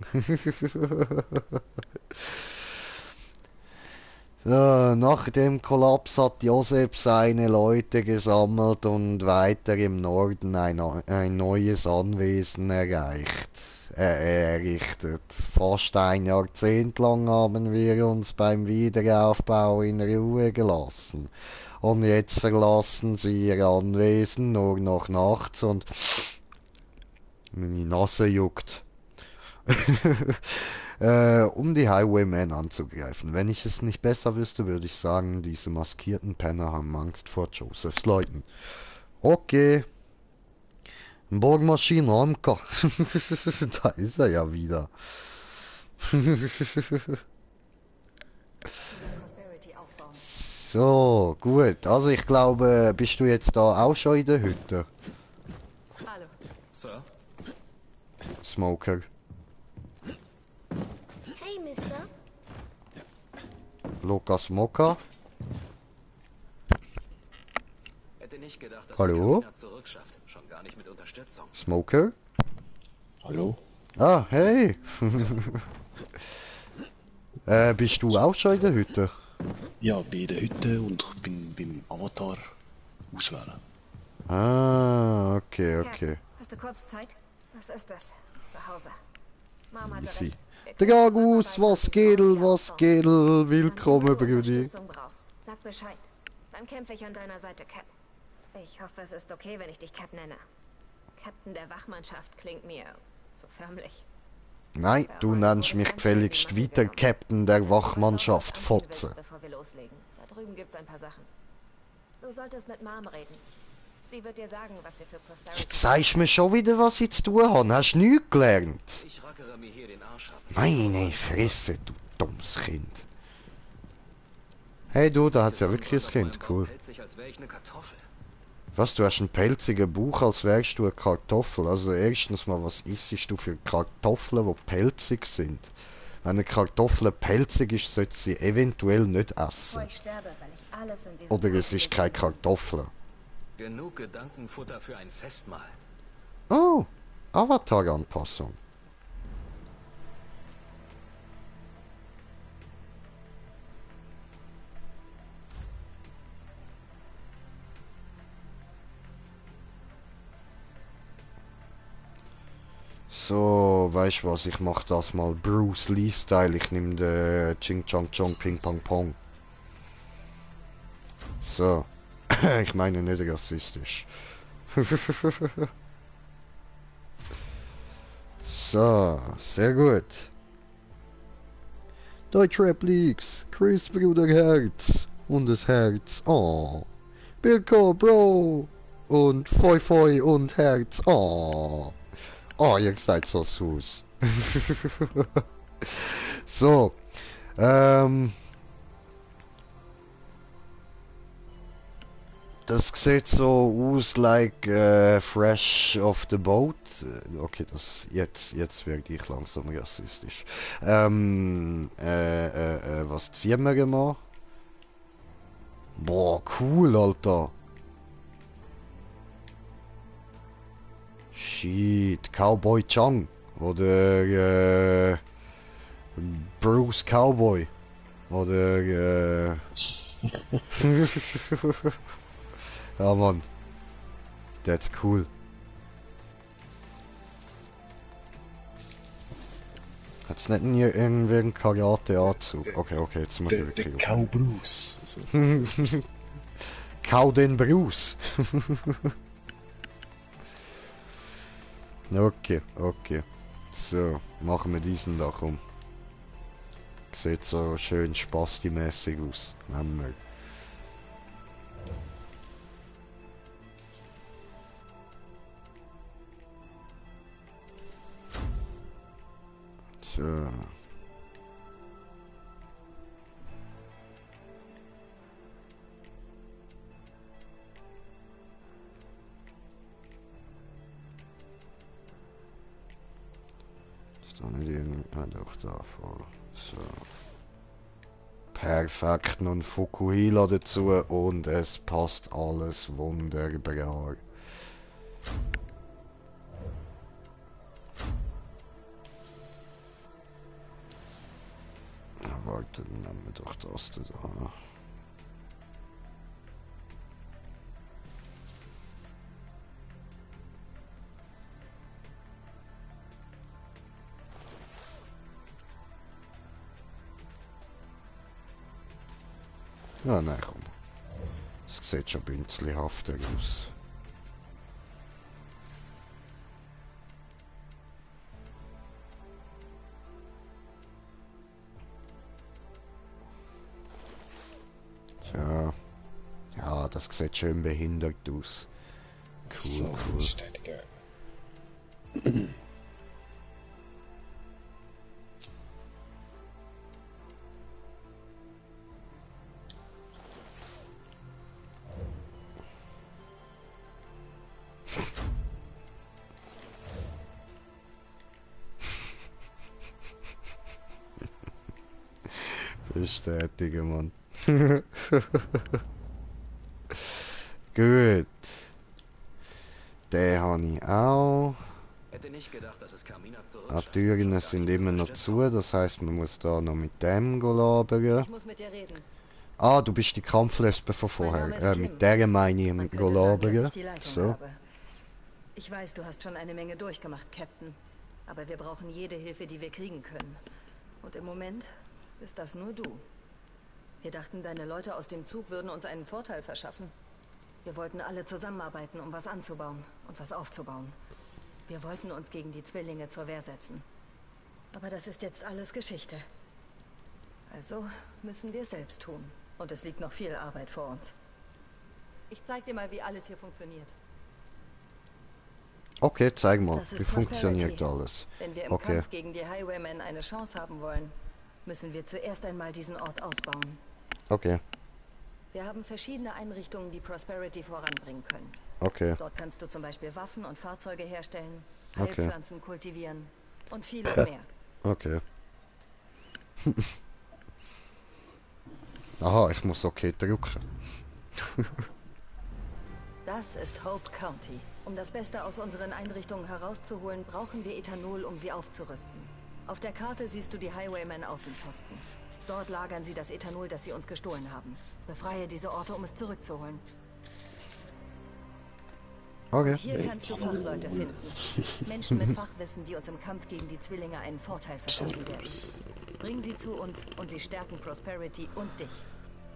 So, nach dem Kollaps hat Josep seine Leute gesammelt und weiter im Norden ein neues Anwesen errichtet. Fast ein Jahrzehnt lang haben wir uns beim Wiederaufbau in Ruhe gelassen. Und jetzt verlassen sie ihr Anwesen nur noch nachts und meine Nase juckt. Um die Highwaymen anzugreifen. Wenn ich es nicht besser wüsste, würde ich sagen, diese maskierten Penner haben Angst vor Josephs Leuten. Okay. Bohrmaschine Ramka. Da ist er ja wieder. So, gut. Also ich glaube, bist du jetzt da auch schon in der Hütte? Hallo. Sir? Smoker. Hey, Mister. Lukas Moka. Hätte nicht gedacht, dass Hallo? es Carmina zurückschafft. Schon gar nicht mit Unterstützung. Smoker? Hallo? Ah, hey. Bist du auch schon in der Hütte? Ja, bin in der Hütte und bin beim Avatar auswählen. Ah, okay. Hast du kurz Zeit? Das ist es. Zu Hause. Mama hat Easy. recht. Wir können Dragus, zusammenarbeiten, was bis geht, morgen wieder was aufbauen. geht? Wann Willkommen, immer du Brudi. Unterstützung brauchst, sag Bescheid. Dann kämpfe ich an deiner Seite, Cap. Ich hoffe, es ist okay, wenn ich dich Cap nenne. Captain der Wachmannschaft klingt mir so förmlich. Nein, du nennst mich gefälligst weiter Captain der Wachmannschaft, Fotze. Bevor wir loslegen. Da drüben gibt's ein paar Sachen. Du solltest mit Mom reden. Sie wird dir sagen, was wir für Prosperity... Jetzt sagst du mir schon wieder, was ich zu tun habe. Hast du nichts gelernt? Ich rackere mir hier den Arsch ab. Meine Fresse, du dummes Kind. Hey du, da hat's ja wirklich ein Kind, cool. Hält sich, als wäre ich eine Kartoffel. Was, du hast einen pelzigen Bauch, als wärst du eine Kartoffel. Also erstens mal, was isst du für Kartoffeln, die pelzig sind? Wenn eine Kartoffel pelzig ist, sollte sie eventuell nicht essen. Ich sterbe, weil ich alles in diesem Oder es Haus ist keine gesehen habe. Kartoffel. Genug Gedankenfutter für ein Festmahl. Oh, Avatar-Anpassung. So, weißt du was, ich mach das mal Bruce Lee-Style. Ich nehme den Ching Chong Chong Ping Pong Pong. So. Ich meine nicht rassistisch. So, sehr gut. Deutschrap Leaks, Chris Bruderherz und das Herz. Oh. Birko Bro und Foi Foi und Herz. Oh. Oh, ihr seid so süß. So. Das sieht so aus like fresh off the boat. Okay, das jetzt werde ich langsam rassistisch. Was ziehen wir mal? Boah, cool, Alter. Shit, Cowboy Chang oder Bruce Cowboy oder ja, Mann. That's cool. Hat's nicht nie irgendeinen Karate-Anzug? Okay, jetzt muss ich wirklich... Der Cow Bruce. Also. Cow den Bruce. Okay. So, machen wir diesen da rum. Sieht so schön spasti-mäßig aus. Nehmen wir. So. Ist da nicht irgendwie... Ah, doch, da voll. So. Perfekt, nun Fukuhila dazu und es passt alles wunderbar. Warte, dann nehmen wir doch das da. Ja, nein, komm. Das sieht schon bünzlihafter aus. Ja. Ja, das sieht schön behindert aus. Cool, So, cool. Statiker. Bestätigen, Mann. Gut. Den habe ich auch. Hätte nicht gedacht, dass es Carmina zurück. Die Türen sind immer noch zu, das heisst, man muss da noch mit dem labern. Ich muss mit dir reden. Ah, du bist die Kampflesbe von Mein Name vorher. ist Kim. Mit der meine ich Man könnte sagen, dass labern. ich die Leitung So. habe. Ich weiß, du hast schon eine Menge durchgemacht, Captain. Aber wir brauchen jede Hilfe, die wir kriegen können. Und im Moment ist das nur du. Wir dachten, deine Leute aus dem Zug würden uns einen Vorteil verschaffen. Wir wollten alle zusammenarbeiten, um was anzubauen und was aufzubauen. Wir wollten uns gegen die Zwillinge zur Wehr setzen. Aber das ist jetzt alles Geschichte. Also müssen wir es selbst tun. Und es liegt noch viel Arbeit vor uns. Ich zeig dir mal, wie alles hier funktioniert. Okay, zeig mal, Das ist wie funktioniert Prosperity. alles. Wenn wir im Okay. Kampf gegen die Highwaymen eine Chance haben wollen, müssen wir zuerst einmal diesen Ort ausbauen. Okay, Wir haben verschiedene Einrichtungen, die Prosperity voranbringen können. okay, Dort kannst du zum Beispiel Waffen und Fahrzeuge herstellen, Okay. Heilpflanzen kultivieren und vieles mehr. okay. Aha, ich muss okay drücken. Das ist Hope County. Um das Beste aus unseren Einrichtungen herauszuholen, brauchen wir Ethanol, um sie aufzurüsten. Auf der Karte siehst du die Highwaymen Außenposten. Dort lagern sie das Ethanol, das sie uns gestohlen haben. Befreie diese Orte, um es zurückzuholen. Okay. Hier kannst du Fachleute finden. Menschen mit Fachwissen, die uns im Kampf gegen die Zwillinge einen Vorteil verschaffen werden. Bring sie zu uns und sie stärken Prosperity und dich.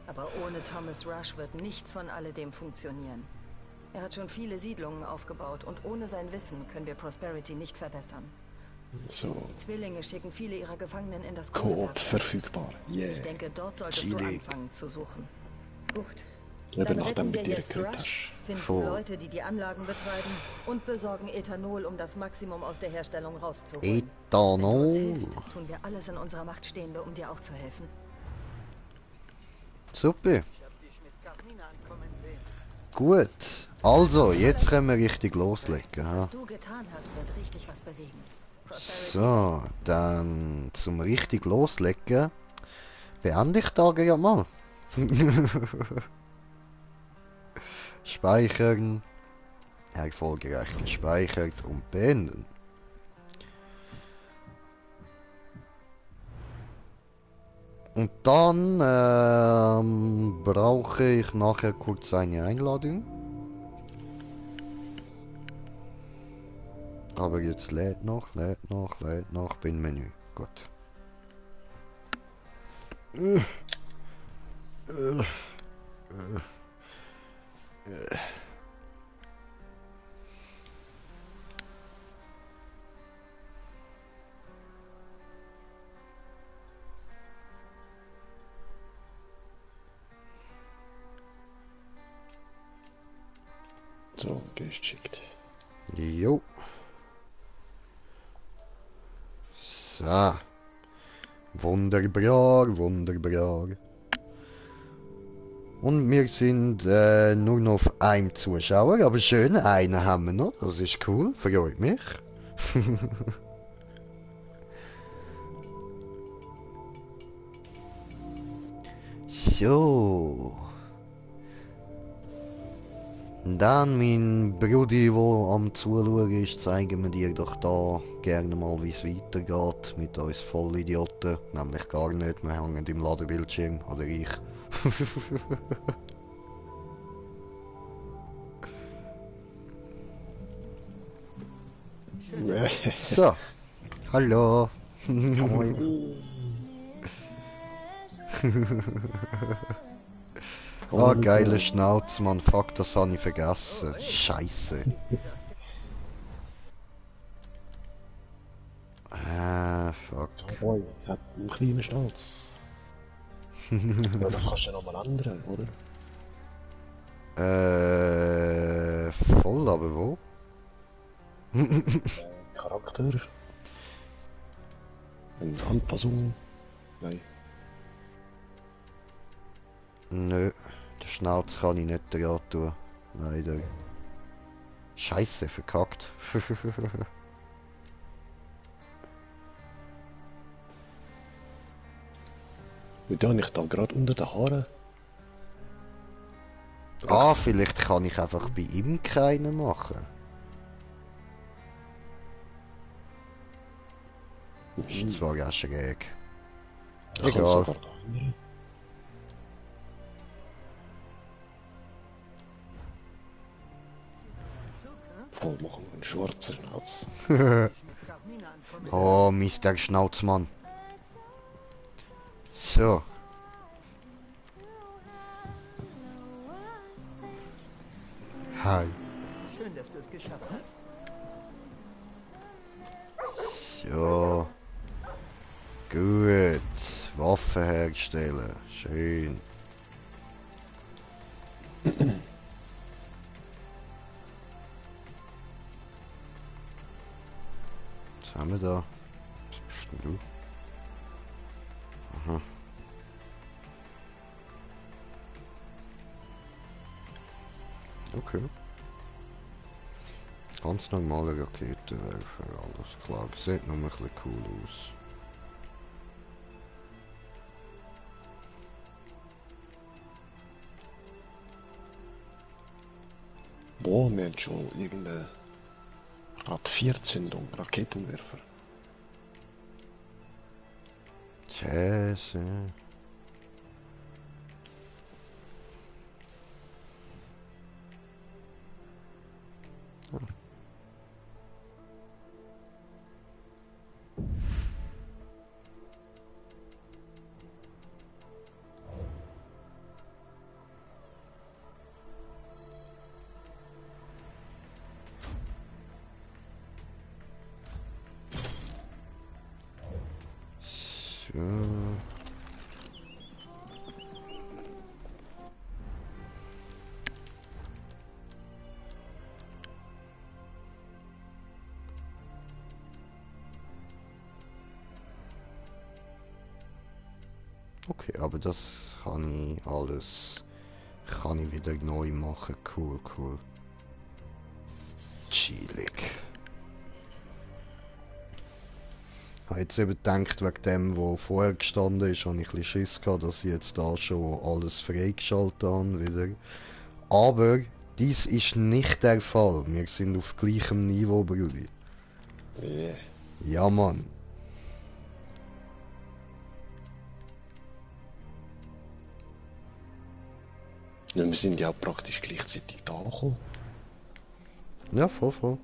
Aber ohne Thomas Rush wird nichts von alledem funktionieren. Er hat schon viele Siedlungen aufgebaut und ohne sein Wissen können wir Prosperity nicht verbessern. So, Die Zwillinge schicken viele ihrer Gefangenen in das Koop Kohlebergwerk. verfügbar. Ich Yeah. denke, dort solltest du anfangen zu suchen. Gut. Eben Dann nachdem retten du wir dir jetzt gekriegt Rush, hast. finden Voll. Leute, die die Anlagen betreiben und besorgen Ethanol, um das Maximum aus der Herstellung rauszuholen. Wenn du uns Ethanol. hilfst, tun wir alles in unserer Macht Stehende, um dir auch zu helfen. Super. Ich hab dich mit Carmina ankommen sehen. Gut. Also, jetzt können wir richtig loslegen. Ha? Was du getan hast, wird richtig was bewegen. Prosperity So, dann zum richtig loslegen beende ich die Tage ja mal. Speichern. Erfolgreich gespeichert und beenden. Und dann brauche ich nachher kurz eine Einladung. Aber jetzt lädt noch, bin Menü. Gut. So, geschickt. Jo. So. Wunderbar, wunderbar. Und wir sind nur noch auf einem Zuschauer, aber schön, einen haben wir noch, das ist cool, freut mich. So. Dann, mein Brudi, der am Zuschauen ist, zeigen wir dir doch da gerne mal, wie es weitergeht mit uns Vollidioten. Nämlich gar nicht, wir hängen im Ladebildschirm, oder ich. So, hallo. Oh, geile Schnauze, Mann. Fuck, das habe ich vergessen. Scheiße. Fuck. Jawohl, hat einen kleinen Schnauz. Aber das kannst du ja nochmal ändern, oder? Voll, aber wo? Charakter. Eine Anpassung. Nein. Nö, den Schnauz kann ich nicht dran tun. Leider. Scheiße, verkackt. Wie tue ich da gerade unter den Haaren? Ah, vielleicht kann ich einfach bei ihm keinen machen. Ist zwar auch schräg. Ich kann Egal. sogar da ändern. Voll machen wir einen schwarzen Schnauz. Ich mit Carmina ankommen. Oh, Mr. Schnauzmann. So. Hi. Schön, dass du es geschafft hast. So. Gut. Waffen herstellen. Schön. Was haben wir da? Was bist denn du? Aha. Okay. Ganz normale Raketenwerfer, alles klar. Sieht noch ein bisschen cool aus. Boah, wir haben schon irgendeine Rad 4-Zündung, Raketenwerfer. Scheiße. Okay, aber das kann ich alles wieder neu machen. Cool, cool. Chillig. Ich habe jetzt eben gedacht, wegen dem, was vorher gestanden ist, habe ich ein bisschen Schiss gehabt, dass ich jetzt da schon alles freigeschaltet habe wieder. Aber dies ist nicht der Fall. Wir sind auf gleichem Niveau, Brudi. Yeah. Ja, Mann. Ja, wir sind ja auch praktisch gleichzeitig da gekommen. Ja, voll, voll.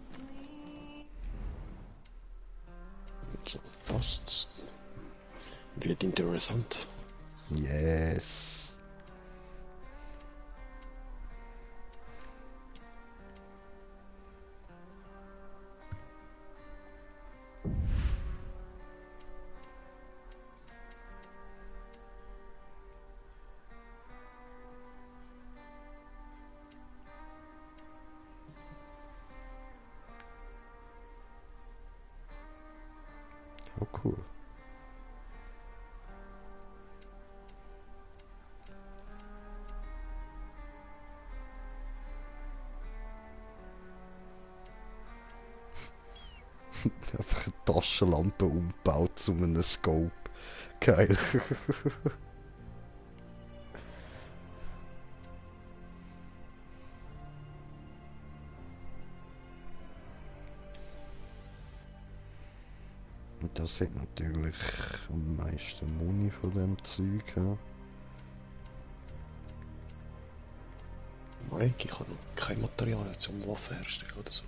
So, passt. Wird interessant. Yes. Oh, cool. Einfach eine Taschenlampe umgebaut zu einem Scope. Geil. Und das hat natürlich am meisten Muni von dem Zeug. Ja. Mike, ich habe noch kein Material zum Waffen herstellen oder so.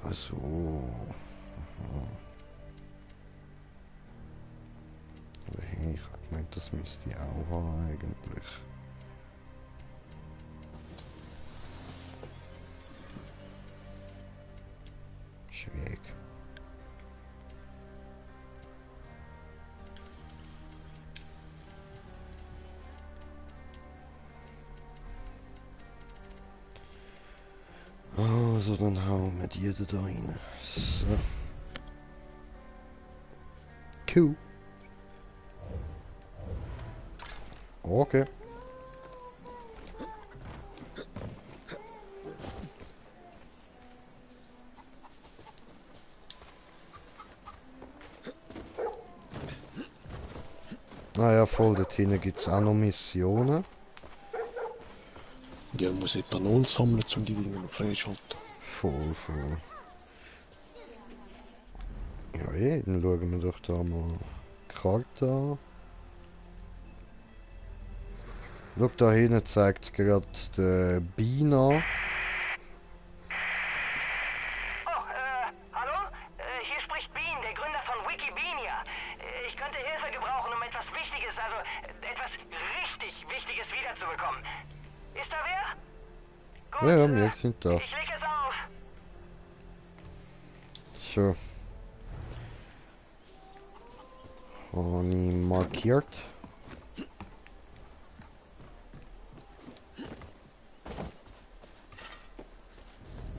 Also. Aha. Aber hey, ich habe gemeint, das müsste ich auch haben eigentlich. Schräg. Also, dann hauen wir die da rein. So. Cool. Okay. Naja, voll, dort hinten gibt es auch noch Missionen. Ja, man muss Ethanol sammeln, um die Dinge freischalten. Voll, voll. Ja, eh, dann schauen wir doch da mal die Karte an. Schau, da hinten zeigt es gerade den Bina. Oh, hallo? Hier spricht Bean, der Gründer von Wikipedia. Ich könnte Hilfe gebrauchen, um etwas Wichtiges, also etwas richtig Wichtiges wiederzubekommen. Ist da wer? Gut, Ja, wir sind da. ich leg es auf. So. Habe ich markiert.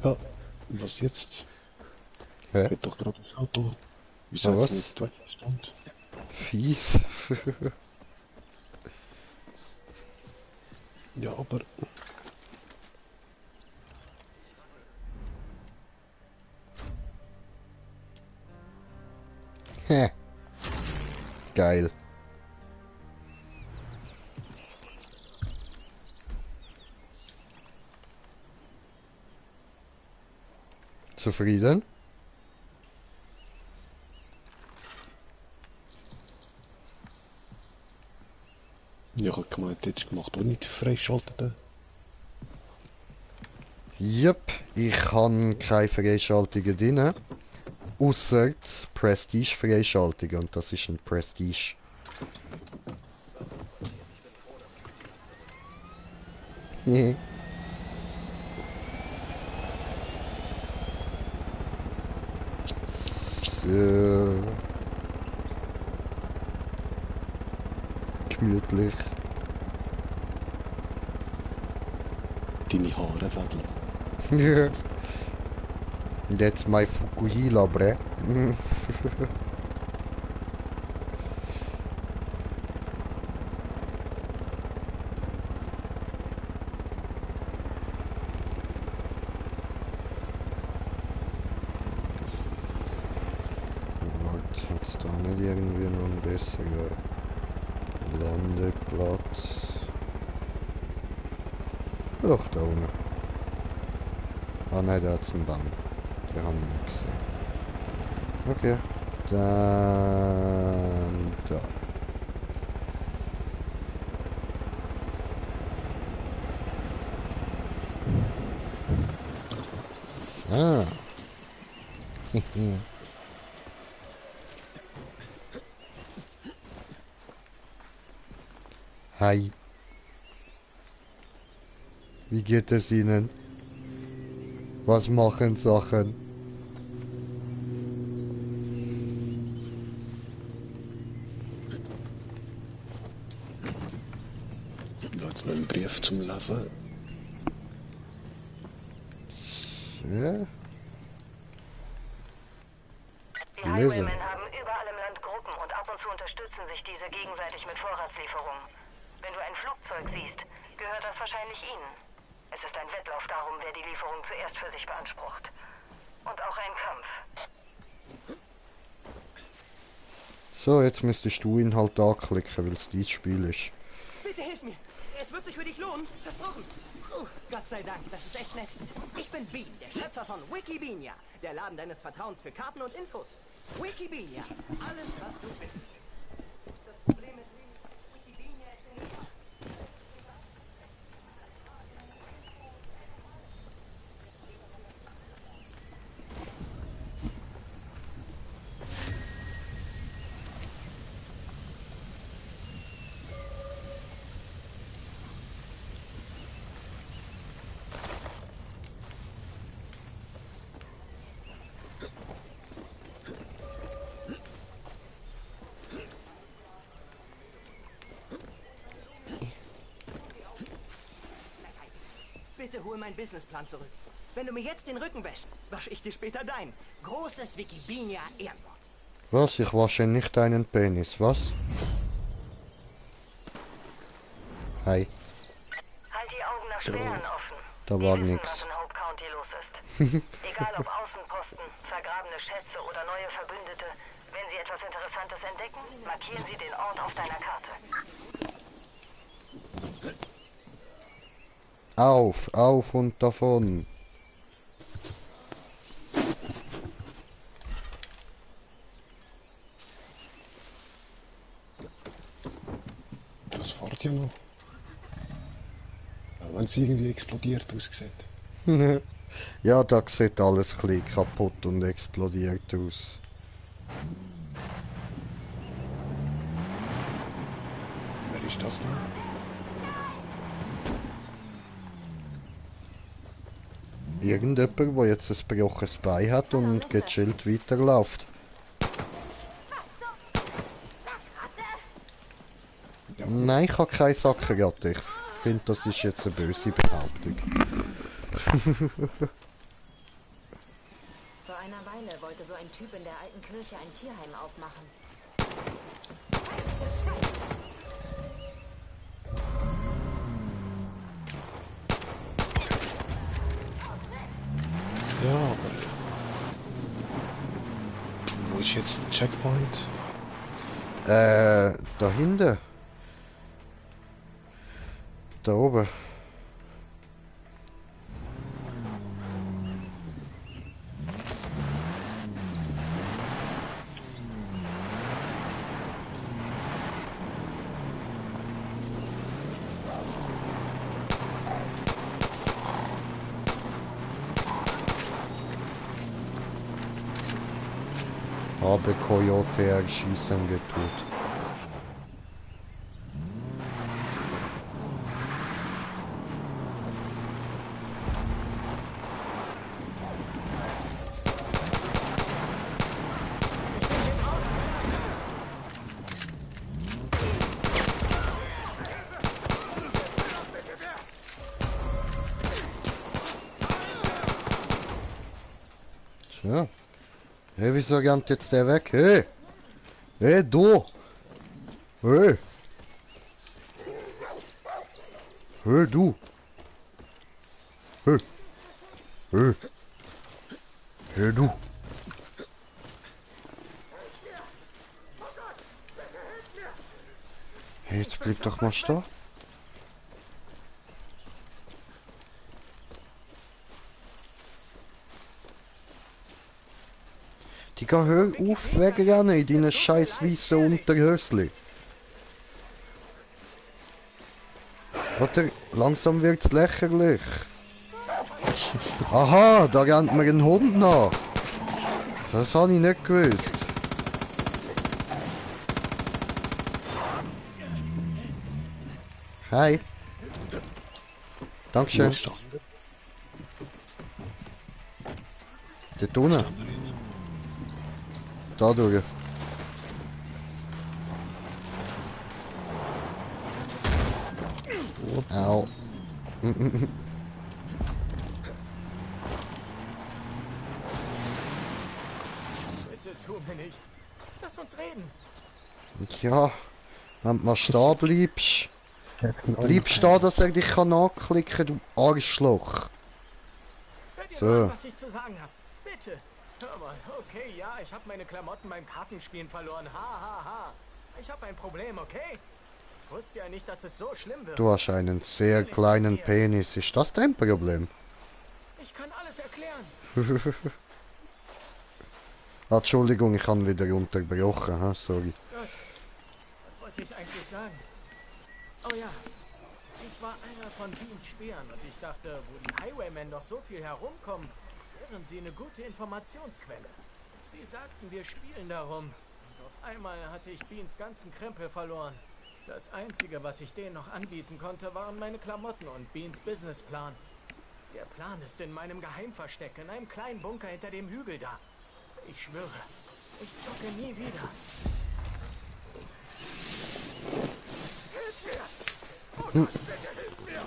Ja, was jetzt? Hä? Ich doch gerade das Auto. Wieso Ah, hat's was? nicht weggespawnt? Fies. Ja, aber... Hä. Geil. Zufrieden? Ja, ich hab gemeint, hättest du gemacht, ohne die freischalteten. Yep, ich habe keine Freischaltungen drin. Ausser Prestige-Freischaltungen und das ist ein Prestige. So. Gemütlich. Deine Haare wedeln. Ja. Und jetzt mein Fukuhila, bre. Jetzt da nicht irgendwie noch ein besserer Landeplatz. Doch, da unten. Ah nein, da hat's einen Baum. Den haben wir nicht gesehen. Okay. Dann da. So. Hi. Wie geht es Ihnen? Was machen Sachen? Lass mir einen Brief zum Lesen. Ja. Die Highwaymen haben überall im Land Gruppen und ab und zu unterstützen sich diese gegenseitig mit Vorratslieferungen. Wenn du ein Flugzeug siehst, gehört das wahrscheinlich ihnen. Es ist ein Wettlauf darum, wer die Lieferung zuerst für sich beansprucht. Und auch ein Kampf. So, jetzt müsstest du ihn halt anklicken, weil es dein Spiel ist. Bitte hilf mir. Es wird sich für dich lohnen. Versprochen. Gott sei Dank, das ist echt nett. Ich bin Bean, der Schöpfer von Wikibeania, der Laden deines Vertrauens für Karten und Infos. Wikibeania, alles, was du wissen willst. Das Problem ist, Wikibeania ist in New York. Bitte hol meinen Businessplan zurück. Wenn du mir jetzt den Rücken wäschst, wasche ich dir später dein großes Wikibeania Ehrenwort. Was? Ich wasche nicht deinen Penis, was? Hi. Halt die Augen nach Sperren offen. Da war nix. Was in Hope County los ist. Egal ob Außenposten, vergrabene Schätze oder neue Verbündete, wenn Sie etwas Interessantes entdecken, markieren Sie den Ort auf deiner Karte. Auf und davon. Das fährt ja noch. Auch wenn es irgendwie explodiert aussieht. Ja, da sieht alles ein bisschen kaputt und explodiert aus. Wer ist das denn? Irgendjemand, der jetzt ein gebrochenes Bein hat und gechillt weiterläuft. Nein, ich habe keine Sackergatte. Ich finde, das ist jetzt eine böse Behauptung. Vor einer Weile wollte so ein Typ in der alten Kirche ein Tierheim aufmachen. Ja, aber... Wo ist jetzt ein Checkpoint? Da hinten. Da oben. Habe Coyote erschießen getut. So. Hey, wieso rennt jetzt der weg? Hey! Hey, du! Hey! Hey, du! Hey! Hey! Hey, du! Hey, jetzt bleib doch mal stehen. Digga, hör auf wegrennen in deinen scheiß weißen Unterhösli. Oder langsam wird's lächerlich. Aha, da rennt mir ein Hund nach. Das habe ich nicht gewusst. Hi. Dankeschön. Dort unten. Da durch. Au. Bitte tu mir nichts. Lass uns reden. Ja, wenn du mal stehen bleibst. Bleib stehen, dass er dich kann anklicken, du Arschloch. Hör dir So. mal an, was ich zu sagen habe. Bitte. Hör mal, okay, ja, ich habe meine Klamotten beim Kartenspielen verloren. Ha, ha, ha. Ich habe ein Problem, okay? Ich wusste ja nicht, dass es so schlimm wird. Du hast einen sehr kleinen Penis. Ist das dein Problem? Ich kann alles erklären. Ah, Entschuldigung, ich habe wieder unterbrochen. Ha? Sorry. Gott, was wollte ich eigentlich sagen? Oh ja, ich war einer von Beans Spähern und ich dachte, wo die Highwaymen doch so viel herumkommen, wären sie eine gute Informationsquelle. Sie sagten, wir spielen darum. Und auf einmal hatte ich Beans ganzen Krempel verloren. Das Einzige, was ich denen noch anbieten konnte, waren meine Klamotten und Beans Businessplan. Der Plan ist in meinem Geheimversteck, in einem kleinen Bunker hinter dem Hügel da. Ich schwöre, ich zocke nie wieder. Hilf mir! Oh Gott, bitte hilf mir!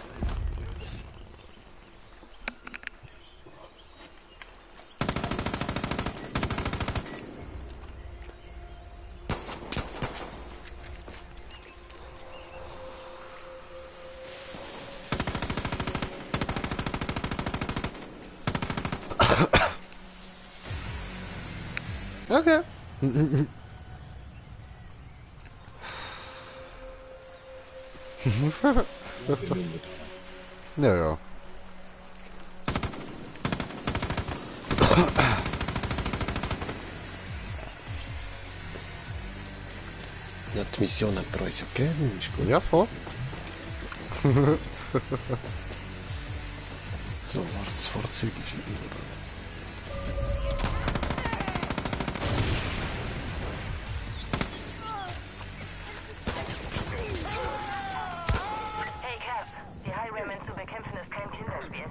Okay. Ja, ja. Ja, die Mission hat er uns ja gegeben, ist gut. Ja, voll. So, warte, das Fahrzeug ist irgendwo da. Hey Cap, die Highwaymen zu bekämpfen ist kein Kinderspiel.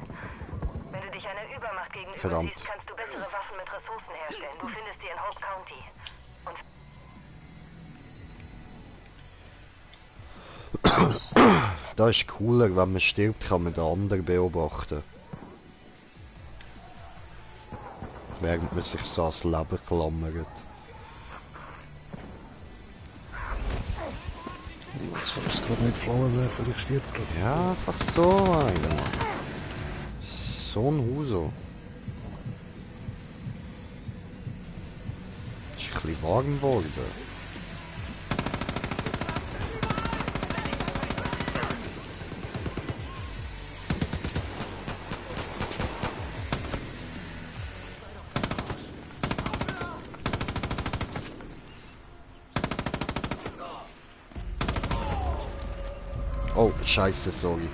Wenn du dich einer Übermacht gegenüber Verdammt. siehst, kannst du bessere Waffen mit Ressourcen herstellen. Du findest die in Hope County. Und Da ist cooler, wenn man stirbt, kann man den anderen beobachten. Während man sich so ans Leben klammert. Jetzt war es gerade nicht Flammen werfen, ich stirb gerade. Ja, einfach so, Alter. So ein Huso. Ist ein bisschen warm geworden. Oh, scheiße, sorry.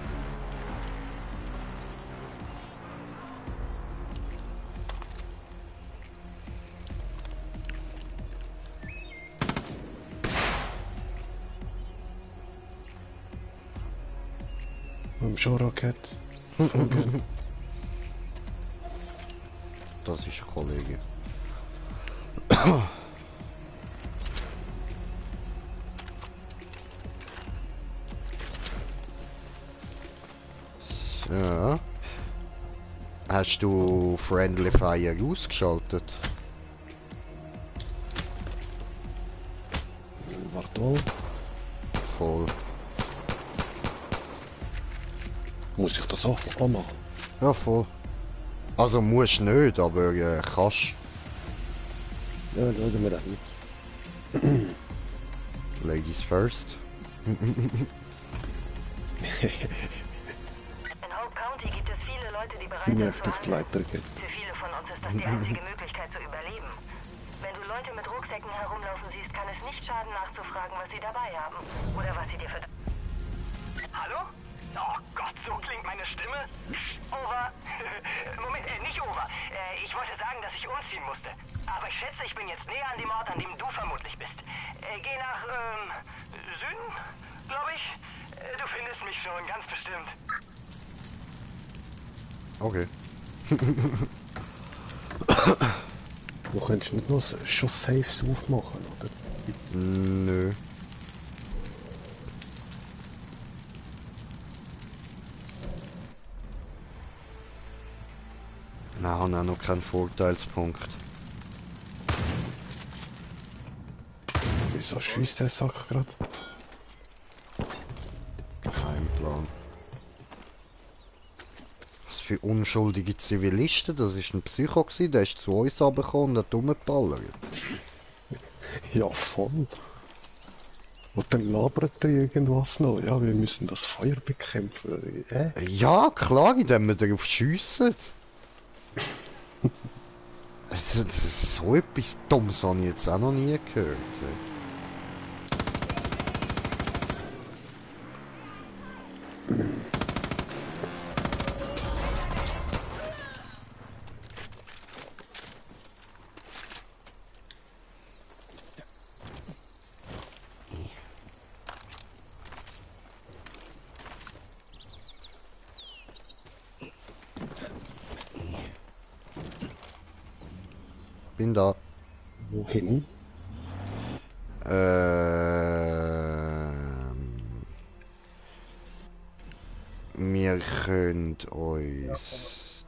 Mit dem Showrocket. Das ist ein Kollege. So. Hast du Friendly Fire ausgeschaltet? Warte. Voll. Muss ich das auch anmachen? Ja, voll. Also musst nicht, aber kannst. Ja, schauen wir dann. Ladies first. In Hope County gibt es viele Leute, die bereit Wie sind auf zu die handeln. Leiter geht. Für viele von uns ist das die einzige Möglichkeit zu überleben. Wenn du Leute mit Rucksäcken herumlaufen siehst, kann es nicht schaden, nachzufragen, was sie dabei haben. Oder was sie dir für... Hallo? Oh Gott, so klingt meine Stimme. Over. Moment, nicht over. Ich wollte sagen, dass ich umziehen musste. Aber ich schätze, ich bin jetzt näher an dem Ort, an dem du vermutlich bist. Geh nach, Süden, glaube ich. Du findest mich schon, ganz bestimmt. Okay. Du könntest nicht noch schon Saves aufmachen, oder? Nö. Wir haben auch noch keinen Vorteilspunkt. Wieso schießt der Sack gerade? Kein Plan. Was für unschuldige Zivilisten? Das ist ein Psycho gewesen, der ist zu uns runtergekommen und hat rumgeballert. Ja, voll. Und dann labert er irgendwas noch. Ja, wir müssen das Feuer bekämpfen. Ja, klar, indem wir darauf schiessen. So etwas Dummes habe ich jetzt auch noch nie gehört. Bin da. Wohin? Wir können uns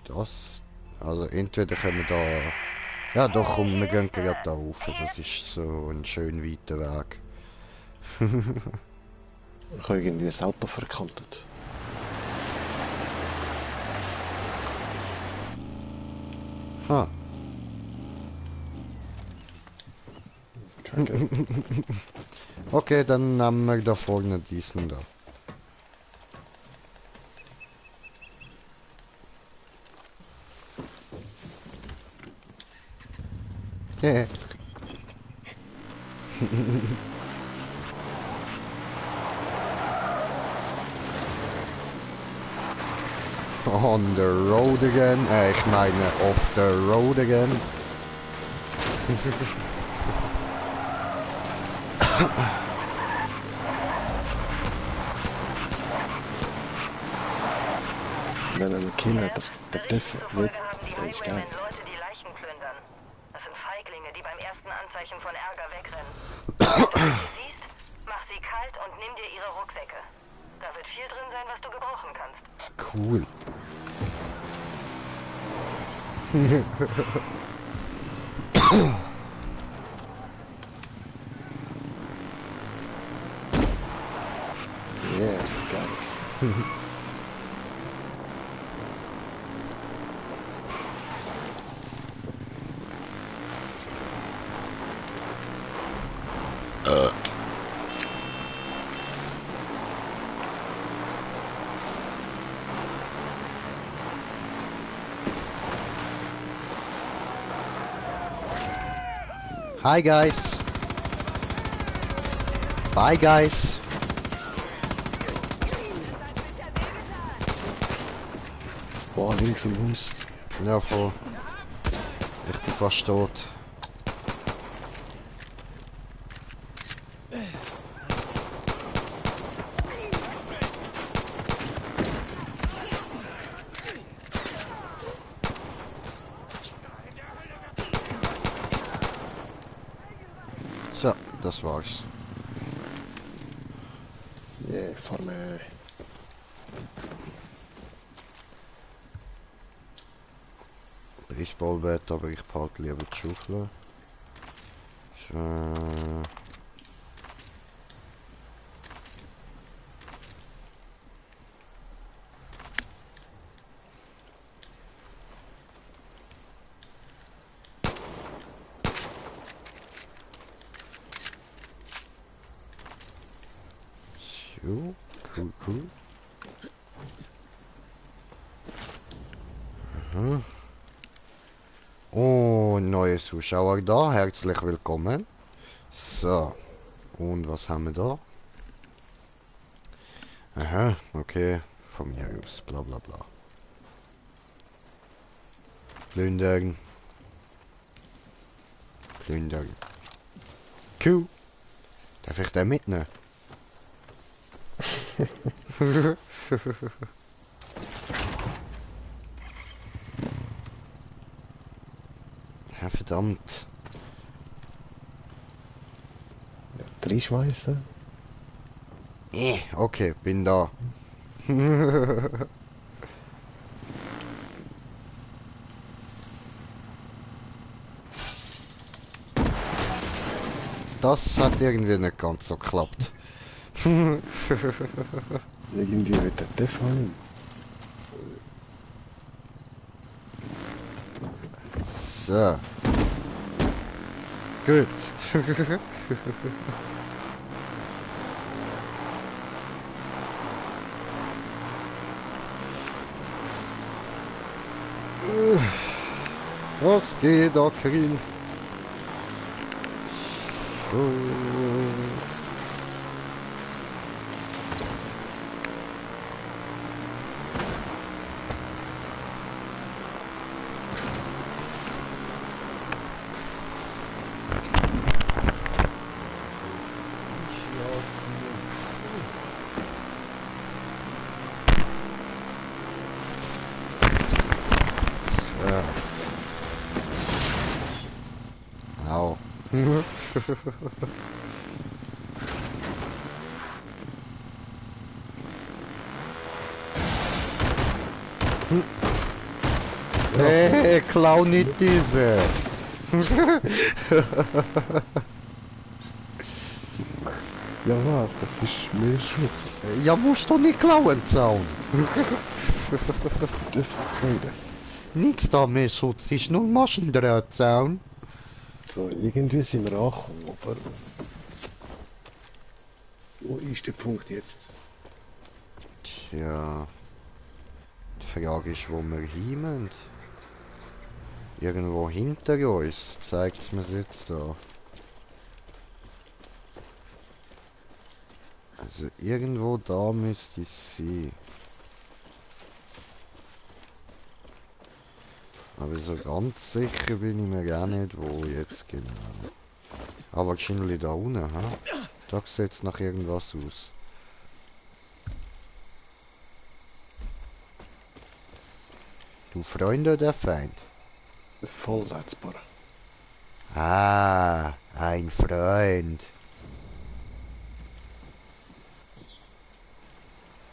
das, also entweder können wir da, ja doch, komm, wir gehen gerade da rauf, das ist so ein schön weiter Weg. Ich habe irgendwie das Auto verkantet. Ha. Okay. Okay, dann nehmen wir da vorne diesen da. Yeah. On the road again. Ich meine off the road again. Wenn ein Killer das der Def wird, Zufolge haben die dann ist Highwaymen geil. Leute, die Leichen plündern. Das sind Feiglinge, die beim ersten Anzeichen von Ärger wegrennen. Wenn du sie siehst, mach sie kalt und nimm dir ihre Rucksäcke. Da wird viel drin sein, was du gebrauchen kannst. Cool. Yeah, guys. Hi guys. Bye guys. Boah, links von uns. Ja, voll. Ich bin fast tot. So, das war's. Yeah, fahr mir. Ich Ballbett, aber ich behalte lieber die Schaufel. So, cool. Aha. Oh, neue Zuschauer da, herzlich willkommen. So, und was haben wir da? Aha, okay, von mir aus, bla bla bla. Plündern. Cool. Darf ich den mitnehmen? Ja, verdammt. Ja, reinschmeißen. Okay, bin da. Das hat irgendwie nicht ganz so geklappt. Irgendwie wird der defallen. So. Gut. Was geht, Ocarin? Au. Hey, klau nicht diese. Ja was, das ist mehr Schutz. Ja, musst du nicht klauen, Zaun. Nix da mehr Schutz, ist nur Maschendrahtzaun. So, irgendwie sind wir angekommen, aber... Wo ist der Punkt jetzt? Tja... Die Frage ist, wo wir hin müssen. Irgendwo hinter uns zeigt es mir jetzt da. Also irgendwo da müsste es sein. Aber so ganz sicher bin ich mir gar nicht, wo jetzt genau. Aber wahrscheinlich da unten, ha? Da sieht es nach irgendwas aus. Du Freund oder Feind? Vollsetzbar. Ah, ein Freund.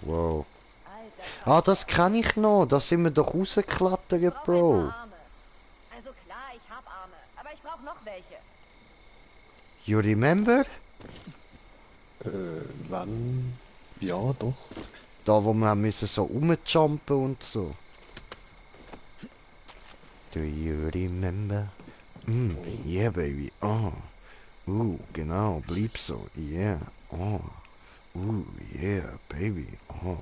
Wow. Ah, das kann ich noch. Da sind wir doch rausgeklettert, Bro. Also klar, ich hab Arme, aber ich brauche noch welche. You remember? Wann? Ja, doch. Da, wo wir müssen so rumjumpen und so. Do you remember? Yeah, baby. Oh. Genau. Blieb so. Yeah. Oh. Yeah, baby. Oh.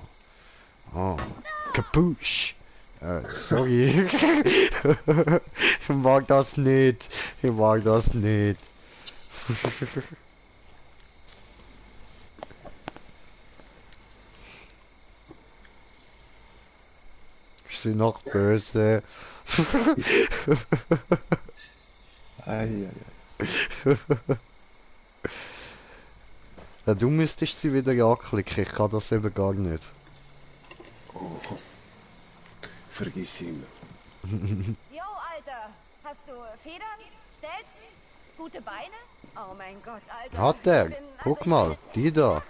Capuche. Sorry. Ich mag das nicht. Ich bin noch böse. Ei. Ja, du müsstest sie wieder anklicken, ich kann das eben gar nicht. Oh. Vergiss ihn. Jo, Alter, hast du Federn? Stelzen? Gute Beine? Oh mein Gott, Alter. Hat er? Ich bin- Guck ich mal, bin- die da.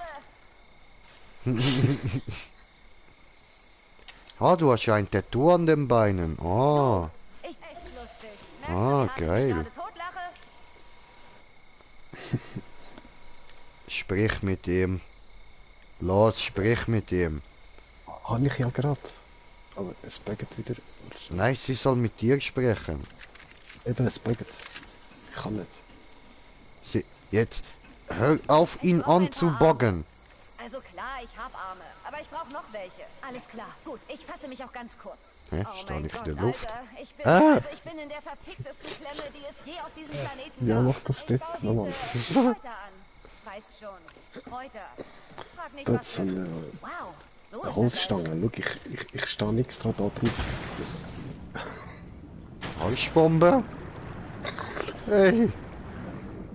Ah, du hast ja ein Tattoo an den Beinen. Oh. Ich Ah, geil. Sprich mit ihm. Los, sprich mit ihm. Habe ich ja gerade. Aber es buggt wieder. Nein, sie soll mit dir sprechen. Eben, es buggt. Ich kann nicht. Sie, jetzt, hör auf, ihn anzuboggen. Also klar, ich hab Arme, aber ich brauche noch welche. Alles klar, gut, ich fasse mich auch ganz kurz. Hä? Oh Stand mein ich in Gott, der Luft? Alter, ich bin, Ah! also ich bin in der verficktesten Klemme, die es je auf diesem Planeten Ja, gab. mach das Ich nicht, baue nochmal. diese Kräuter an. Weißt schon, Kräuter. Frag nicht, Dort was sind für... Wow, so eine ist Holzstange. Schau, ich stehe extra da drauf. Das... Holzbombe? Hey,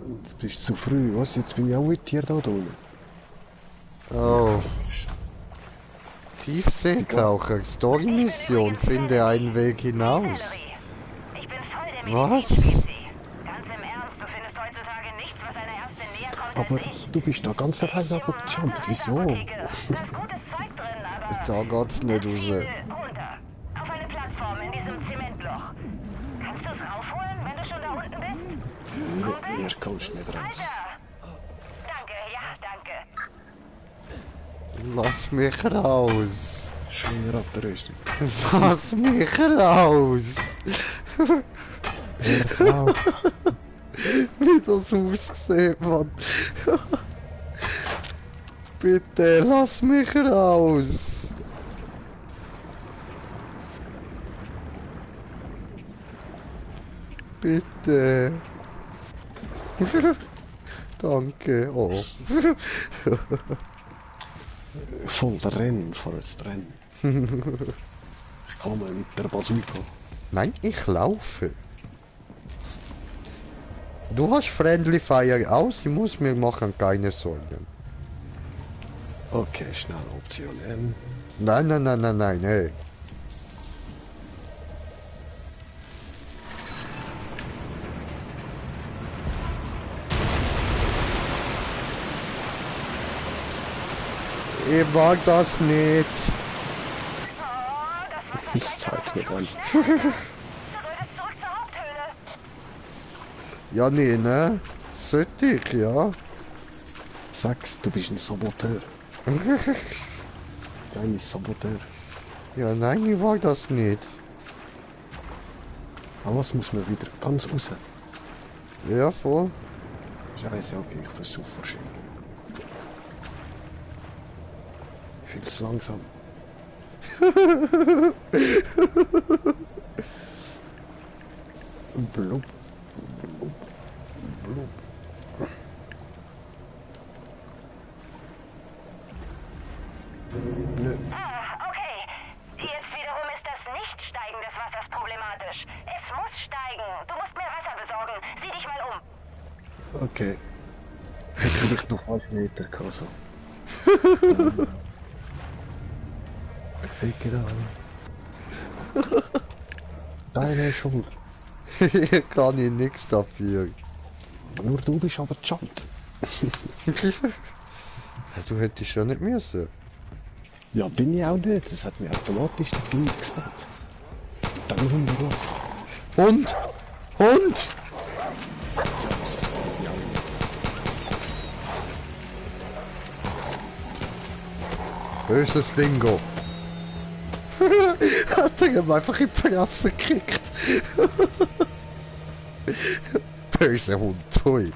Du bist zu früh, was? Jetzt bin ich auch mit dir da unten. oh. Tiefseetaucher, Story-Mission, finde einen Weg hinaus. Ich bin voll der Was? Medizin. Ganz im Ernst, du findest heutzutage nichts, was einer Ärztin näher kommt Aber als ich. du bist da ganz allein abgejumpt. Wieso? Da ist gutes Zeug drin, aber... Da geht's nicht raus. Runter. Auf eine Plattform in diesem Zementloch. Kannst du es raufholen, wenn du schon da unten bist? Ihr kommst nicht raus. Danke, ja, danke. Lass mich raus. Schön abrüstung. Lass mich raus. Wie das aussieht, Mann. Bitte, lass mich raus. Bitte. Danke. Oh. Voll Rennen, Forrest Rennen. Ich komme mit der Bazooka. Nein, ich laufe. Du hast Friendly Fire aus, ich muss mir machen keine Sorgen. Okay, schnell Option N. Nein, nein, nein, nein, nein, hey. Ich mag das nicht. Das zeigt mir an. Du solltest zurück zur Haupthöhle. Ja, nee, ne? Sollte ich, ja. Sag's, du bist ein Saboteur. Ein Saboteur. Ja, nein, ich mag das nicht. Aber was muss man wieder ganz raus? Ja, voll. Scheiße, okay, ich versuche wahrscheinlich. Viel zu langsam. Blub. Blub. Blub. Blub. Okay. Jetzt wiederum ist das Nicht-Steigen des Wassers problematisch. Es muss steigen. Du musst mehr Wasser besorgen. Sieh dich mal um. Okay. Vielleicht noch 5 Meter, Kaso. Ficke da. Deine Schuld. Hier kann ich nichts dafür. Nur du bist aber jumpt. Du hättest schon nicht müssen. Ja, bin ich auch nicht. Das hat mir automatisch das Gleiche gesagt. Dann Hund los. Hund! Hund! Böses Dingo. Hat er ihm einfach in die Fresse gekriegt. Böser Hund, hui.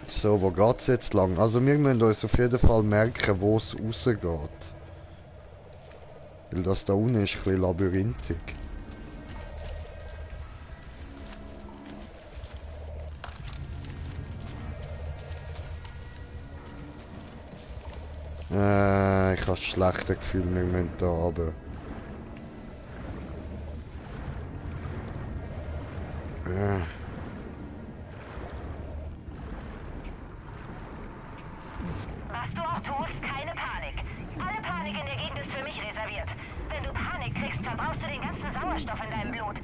So, wo geht's jetzt lang? Also wir müssen uns auf jeden Fall merken, wo es rausgeht. Weil das da unten ist ein bisschen labyrinthisch. Ich habe ein schlechtes Gefühl, wir müssen da runter. Was du auch tust, keine Panik. Alle Panik in der Gegend ist für mich reserviert. Wenn du Panik kriegst, verbrauchst du den ganzen Sauerstoff in deinem Blut.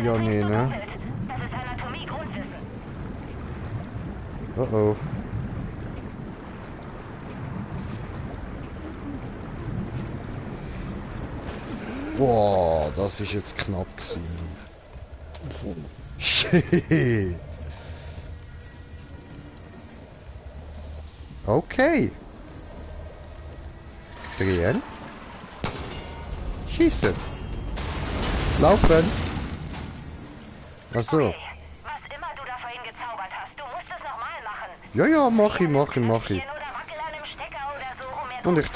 Ja, nee, ne? Das ist Anatomie-Grundwissen. Oh oh. Wow, das ist jetzt knapp gewesen. Shit. Okay. Drehen. Schießen. Laufen. Ach so. Okay, was immer du da vorhin gezaubert hast, du musst es nochmal machen. Ja, ja, mach ich. Hier nur der Wackel an dem Stecker oder so, um mehr Und ich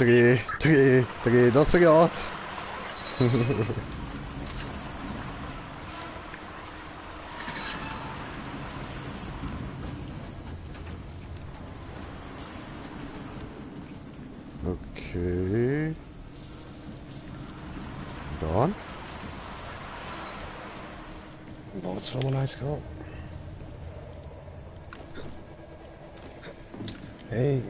drehe das Rad. Okay. Dann. Wo jetzt noch mal eins gehen? Hey.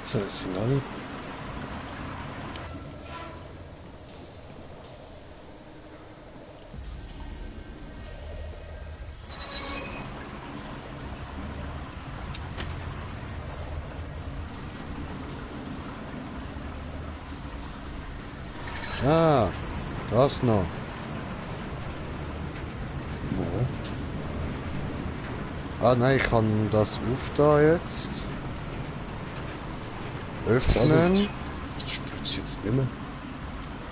So, jetzt sind alle. Ah, das noch. Ah nein, ich kann das aufda jetzt. Öffnen. Das spürt's jetzt nicht mehr.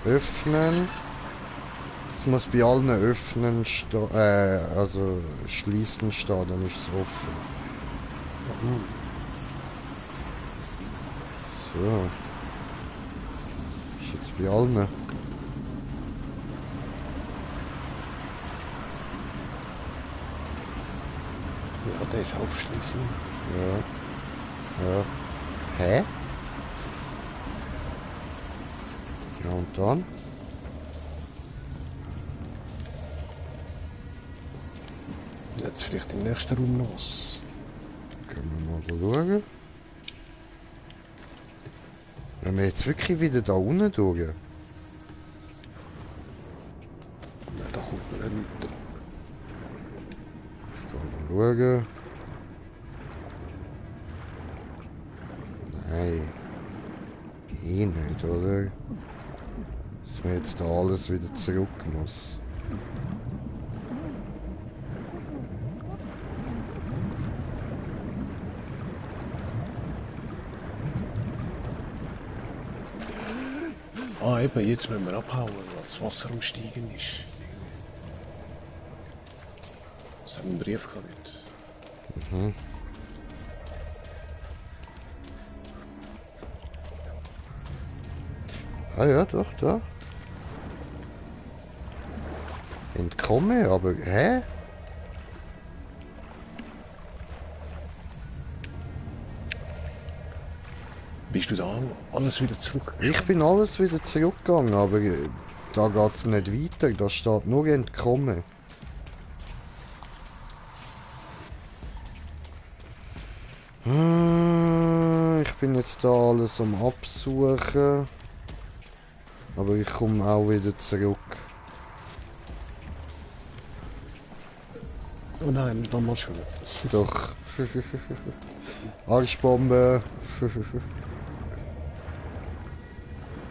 Öffnen. Es muss bei allen öffnen stehen, also schließen stehen, dann ist es offen. So. Ist jetzt bei allen. Ja, der ist aufschließen. Ja. Ja. Hä? Ja, und dann? Jetzt vielleicht im nächsten Raum noch was. Können wir mal da schauen. Wenn wir jetzt wirklich wieder da unten durch. Ja, da kommt man nicht weiter. Ich kann mal schauen. Nein. Eh nicht, oder? Dass man jetzt da alles wieder zurück muss. Ah, eben, jetzt müssen wir abhauen, weil das Wasser am Steigen ist. Das hat einen Brief gehabt. Mhm. Ah ja, doch, da. Entkomme, aber hä? Bist du da alles wieder zurück? Ich bin alles wieder zurückgegangen, aber da geht's nicht weiter, da steht nur entkommen. Ich bin jetzt da alles am Absuchen. Aber ich komme auch wieder zurück. Oh nein, dann mal schon. Doch. Arschbombe.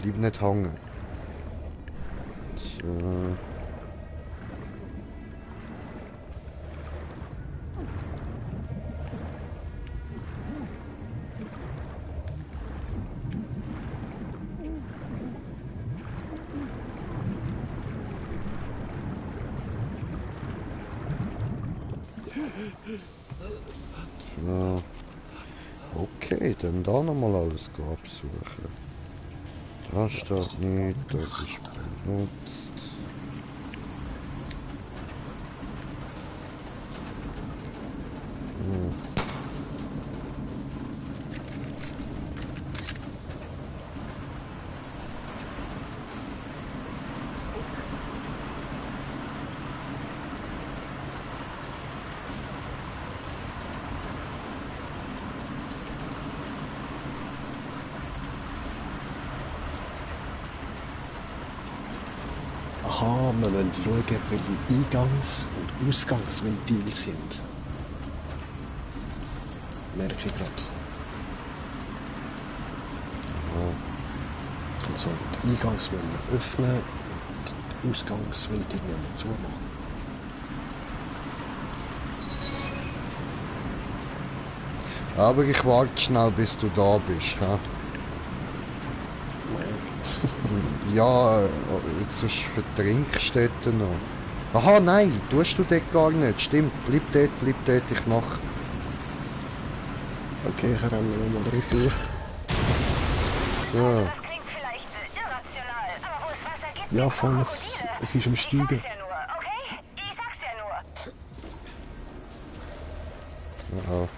Bleib nicht hängen. So. So. Okay, dann da nochmal alles absuchen. Da steht nicht, das ist benutzt. Aha, wir müssen schauen, welche Eingangs- und Ausgangsventile sind. Merke ich gerade. und so. Die Eingangswände öffnen, die Ausgangswände nicht zumachen. Aber ich warte schnell, bis du da bist. Ha? Ja, jetzt sonst vertrinkst du dort noch. Aha, nein, tust du dort gar nicht. Stimmt, bleib dort, ich mach. Okay, ich renne nochmal retour. So. Das klingt vielleicht irrational, aber wo es Wasser gibt, Ja, gibt's auch vorne, Krokodile. es ist am Steigen. Ich sag's ja nur, okay? Ich sag's ja nur. Oh.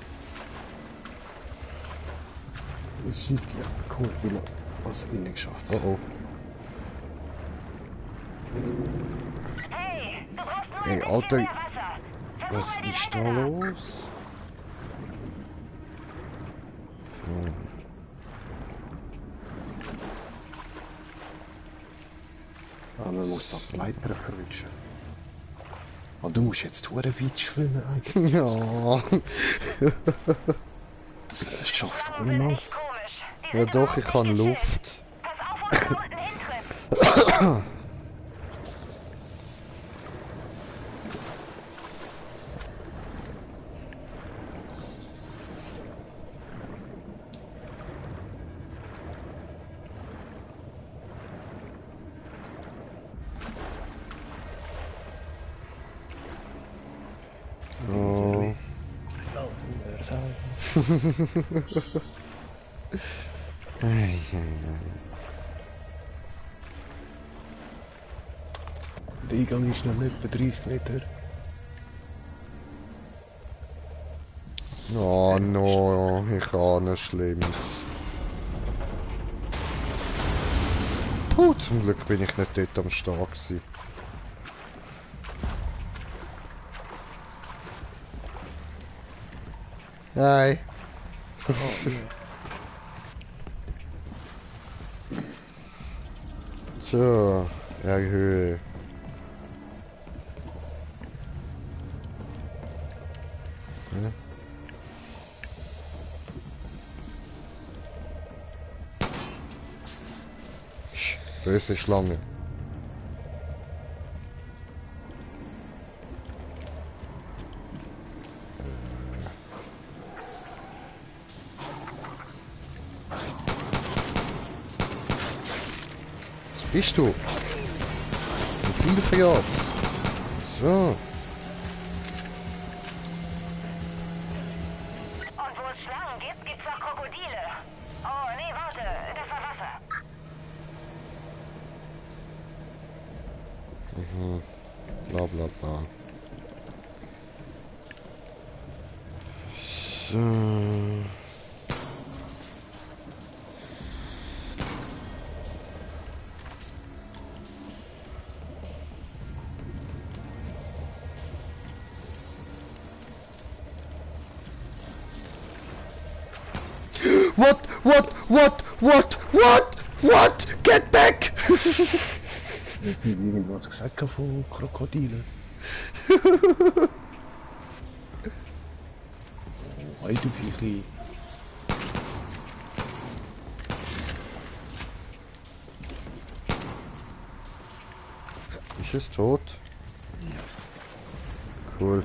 Shit, ja, cool, wie man was innen geschafft. Oh oh. Hey, du brauchst nur Hey, ein Alter, bisschen mehr Wasser. Versuch was mal die ist Seite da los? Ah, man muss da die Leiter verwünschen. Ah, du musst jetzt hure weit schwimmen eigentlich. Ja. Das schafft Schlangen sind echt niemals. komisch. Die Ja sind doch, aber ich auch kann nicht Luft. gechillt. Pass auf, wo du unten hintrittst. Oh. Ei, ei, ei. Der Eingang ist noch etwa 30 Meter. Oh no, ich ahne Schlimmes. Puh, zum Glück bin ich nicht dort am Start gewesen. Nein. So, erhöhe. Ja. Böse Schlange. Was bist du? Wie viel Verjahr? So. Und wo es Schlangen gibt, gibt's auch Krokodile. Oh, nee, warte, das war Wasser. Bla bla bla. So. What? Get back! Jetzt hat irgendwas gesagt von Krokodilen. Oh, hey du Viechi. Ist es tot? Cool.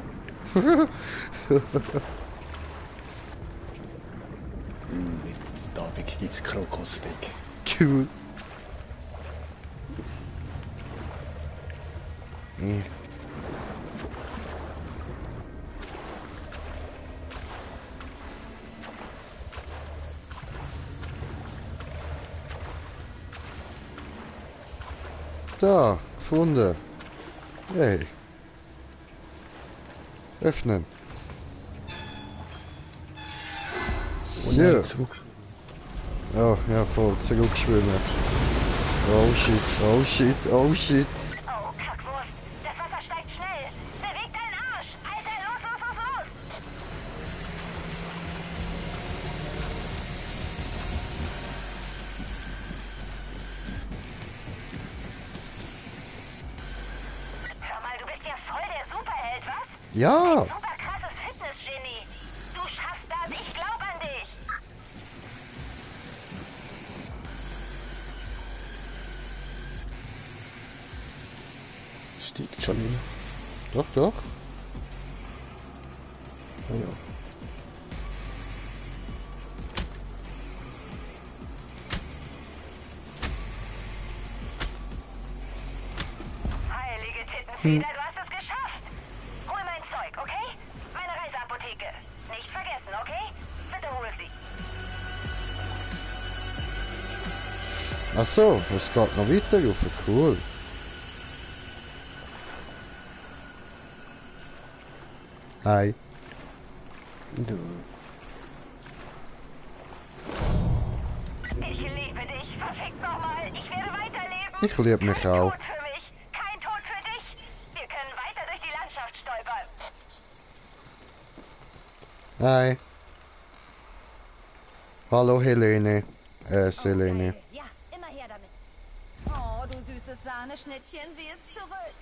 Da gibt's Krokosteak. Cool. Hm. Da, gefunden. Hey. Öffnen. Und So. dann zurück. Oh, ja, voll. Zurückschwimmen. Oh shit, oh shit, oh shit. Oh, Kackwurst, das Wasser steigt schnell. Beweg deinen Arsch. Alter, los. Hör mal, du bist ja voll der Superheld, was? Ja. Super krasses Fitnessgenie. Du schaffst das, ich glaub an dich. schon hin. Doch, doch. Ah ja. Heilige Tittenfeder, du hast es geschafft. Hol mein Zeug, okay? Meine Reiseapotheke. Nicht vergessen, okay? Bitte hol sie. Ach so, es geht noch weiter rauf. Cool. Hi. Ja. Ich liebe dich, verfickt nochmal. Ich werde weiterleben. Ich liebe mich Kein auch. Tod für mich, kein Tod für dich. Wir können weiter durch die Landschaft stolpern. Hi. Hallo Helene. Selene. Geil. Ja, immer her damit. Oh, du süßes Sahneschnittchen, sie ist zurück.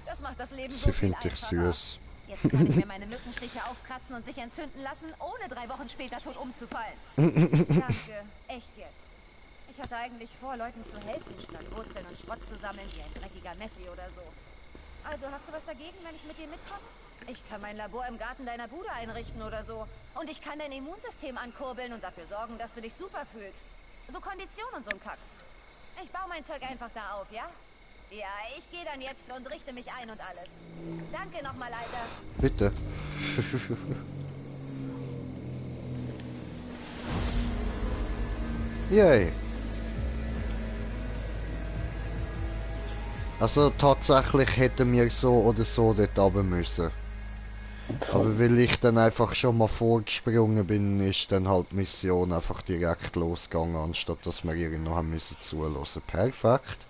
Das macht das Leben so Sie viel findet dich einfacher. süß. Jetzt kann ich mir meine Mückenstiche aufkratzen und sich entzünden lassen, ohne 3 Wochen später tot umzufallen. Danke, echt jetzt. Ich hatte eigentlich vor, Leuten zu helfen, statt Wurzeln und Schrott zu sammeln, wie ein dreckiger Messi oder so. Also, hast du was dagegen, wenn ich mit dir mitkomme? Ich kann mein Labor im Garten deiner Bude einrichten oder so. Und ich kann dein Immunsystem ankurbeln und dafür sorgen, dass du dich super fühlst. So Kondition und so ein Kack. Ich baue mein Zeug einfach da auf, ja? Ja, ich gehe dann jetzt und richte mich ein und alles. Danke nochmal, Alter. Bitte. Yay. Also tatsächlich hätten wir so oder so dort runter müssen. Aber weil ich dann einfach schon mal vorgesprungen bin, ist dann halt die Mission einfach direkt losgegangen, anstatt dass wir irgendwo haben müssen zulassen. Perfekt.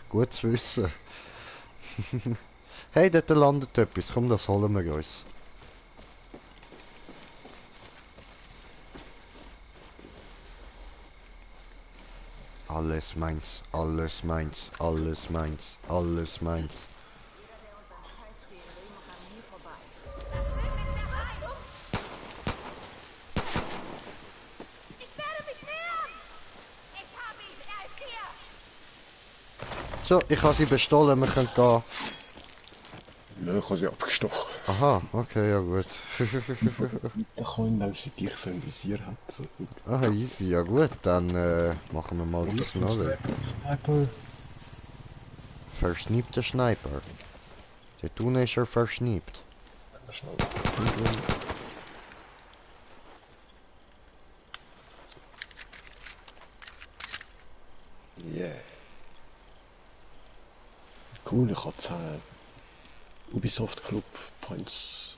Gut zu wissen. Hey, dort landet etwas. Komm, das holen wir uns. Alles meins, alles meins, alles meins, alles meins. So, ich habe sie bestohlen, wir können gehen. Nö, ich habe sie abgestochen. Aha, okay, ja gut. Da kann weil sie dich so im Visier hat. Ah, easy, ja gut, dann machen wir mal diesen, oder? Sniper. Verschniebter Sniper. Der Tune ist er verschniebt. Yeah. Cool, ich habe 10 Ubisoft Club Points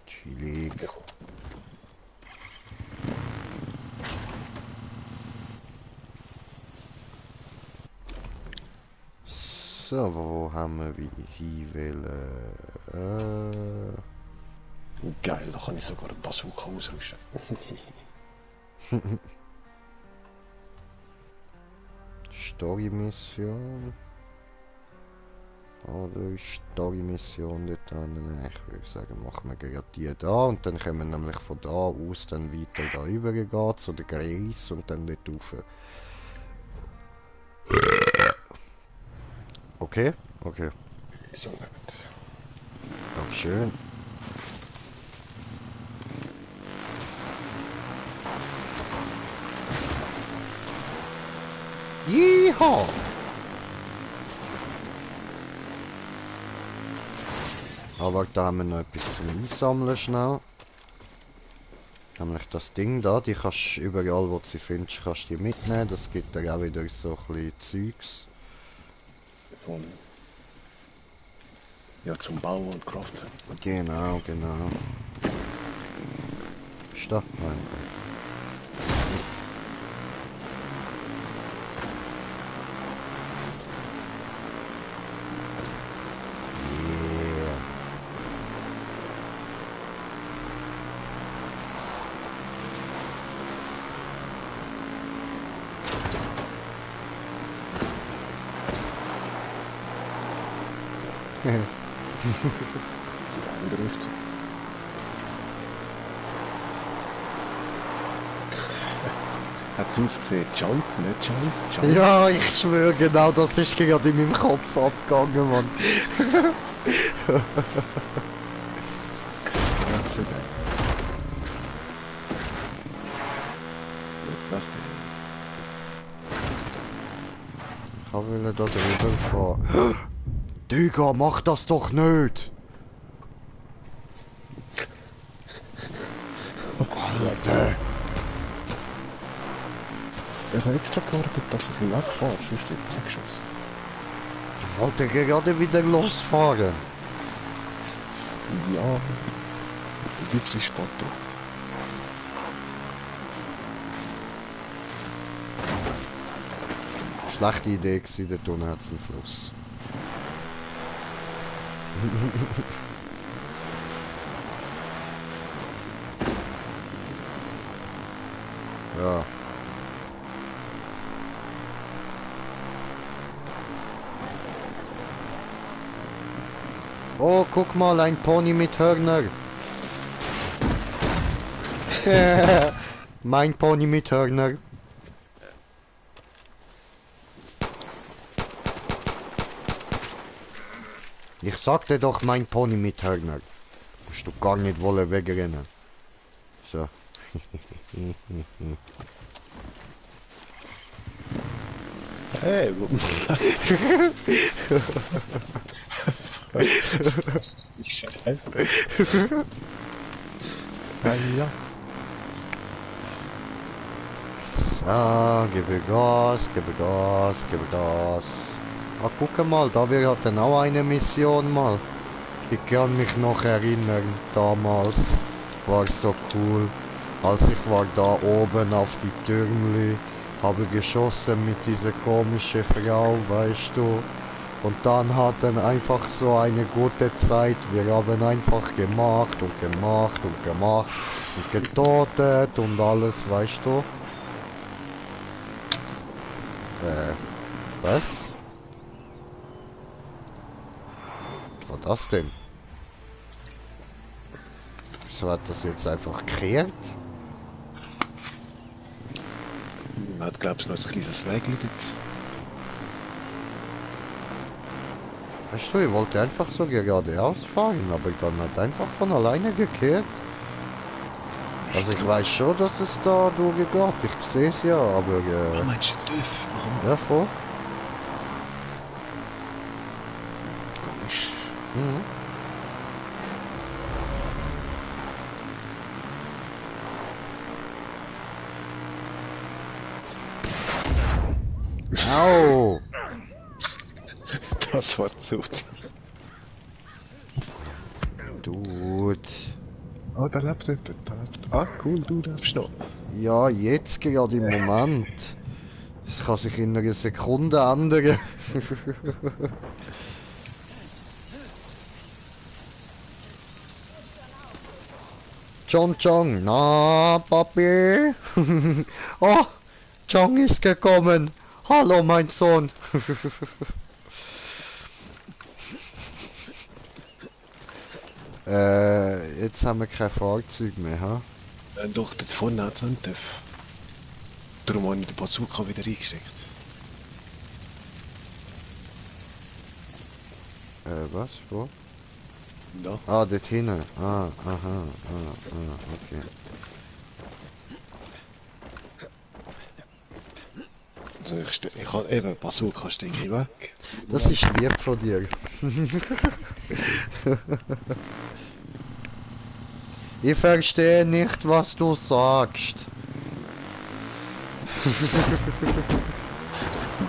Chillig. bekommen. So, wo haben wir wie hinwählen? Geil, da kann ich sogar ein Bazooka ausrüsten. Story-Mission. Oder Story-Mission dort an. Ich würde sagen, machen wir gerade die da und dann können wir nämlich von da aus dann weiter da rübergehen zu der Grace und dann dort rauf. Okay? Okay. So gut. Dankeschön. Yeehaw! Aber da haben wir noch etwas zum Einsammeln schnell. Nämlich das Ding da, die kannst du überall wo du sie findest, kannst du die mitnehmen. Das gibt dir auch wieder so ein bisschen Zeugs. Von ja, zum Bauen und Craften. Genau, genau. Stopp, nein. Eindrift. Hat hat's ausgesehen? Jump, nicht Jump, Jump. Ja, ich schwöre, genau das ist gerade in meinem Kopf abgegangen, Mann. Ganz so geil. Was ist das denn? Ich will da drüber fahren. Digga, mach das doch nicht! Alter! Ich habe extra gewartet, dass ich ihn wegfahre, sonst wird er weggeschossen. Ich wollte gerade wieder losfahren. Ja, ein bisschen spät gedrückt. Schlechte Idee gewesen, der Tunnel hat's einen Fluss. Ja. Oh, guck mal, ein Pony mit Hörner. Mein Pony mit Hörner. Ich sagte doch, mein Pony mit Hörner. Musst du gar nicht wollen wegrennen. So. Hey, wo... Ich schreibe. Ja. So, gebe Gas, gebe Gas, gebe Gas. Ah, guck mal, da wir hatten auch eine Mission mal. Ich kann mich noch erinnern, damals war so cool. Als ich war da oben auf die Türmli, habe geschossen mit dieser komischen Frau, weißt du. Und dann hatten einfach so eine gute Zeit. Wir haben einfach gemacht und gemacht und gemacht und getotet und alles, weißt du. Was? Was war das denn? Wieso hat das jetzt einfach gekehrt? Man hat, glaubst du, noch ein kleines Wägli dort. Weißt du, ich wollte einfach so geradeaus fahren, aber dann hat einfach von alleine gekehrt. Also ich weiß schon, dass es da durchgeht, ich sehe es ja, aber... Meinst du TÜV? Ja, voll. Komisch. Mhm. Au! Das war zu. Dude. Oh, da lebt jemand. Da lebt... Ah, cool, du darfst noch. Ja, jetzt gerade im Moment. Es kann sich in einer Sekunde ändern. John Chong, na, Papi? Oh, Chong ist gekommen. Hallo, mein Sohn. Jetzt haben wir kein Fahrzeug mehr, ha? Doch, dort vorne hat es einen TÜV. Darum habe ich den Bazooka wieder eingesteckt. Was? Wo? Da. Ah, dort hinten. Ah, aha, okay. Also ich habe eben Bazooka stecke ich weg. Das ist lieb von dir. Ich verstehe nicht, was du sagst.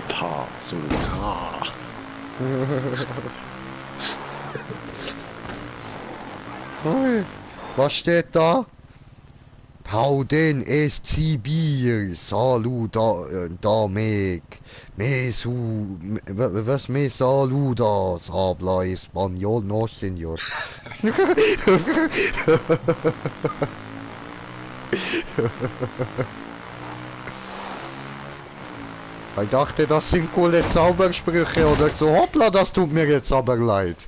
Bazooka. Hey, was steht da? Pauden est Sibir, saluda, damek, was me saluda, habla español, no señor. Ich dachte, das sind coole Zaubersprüche oder so. Hoppla, das tut mir jetzt aber leid.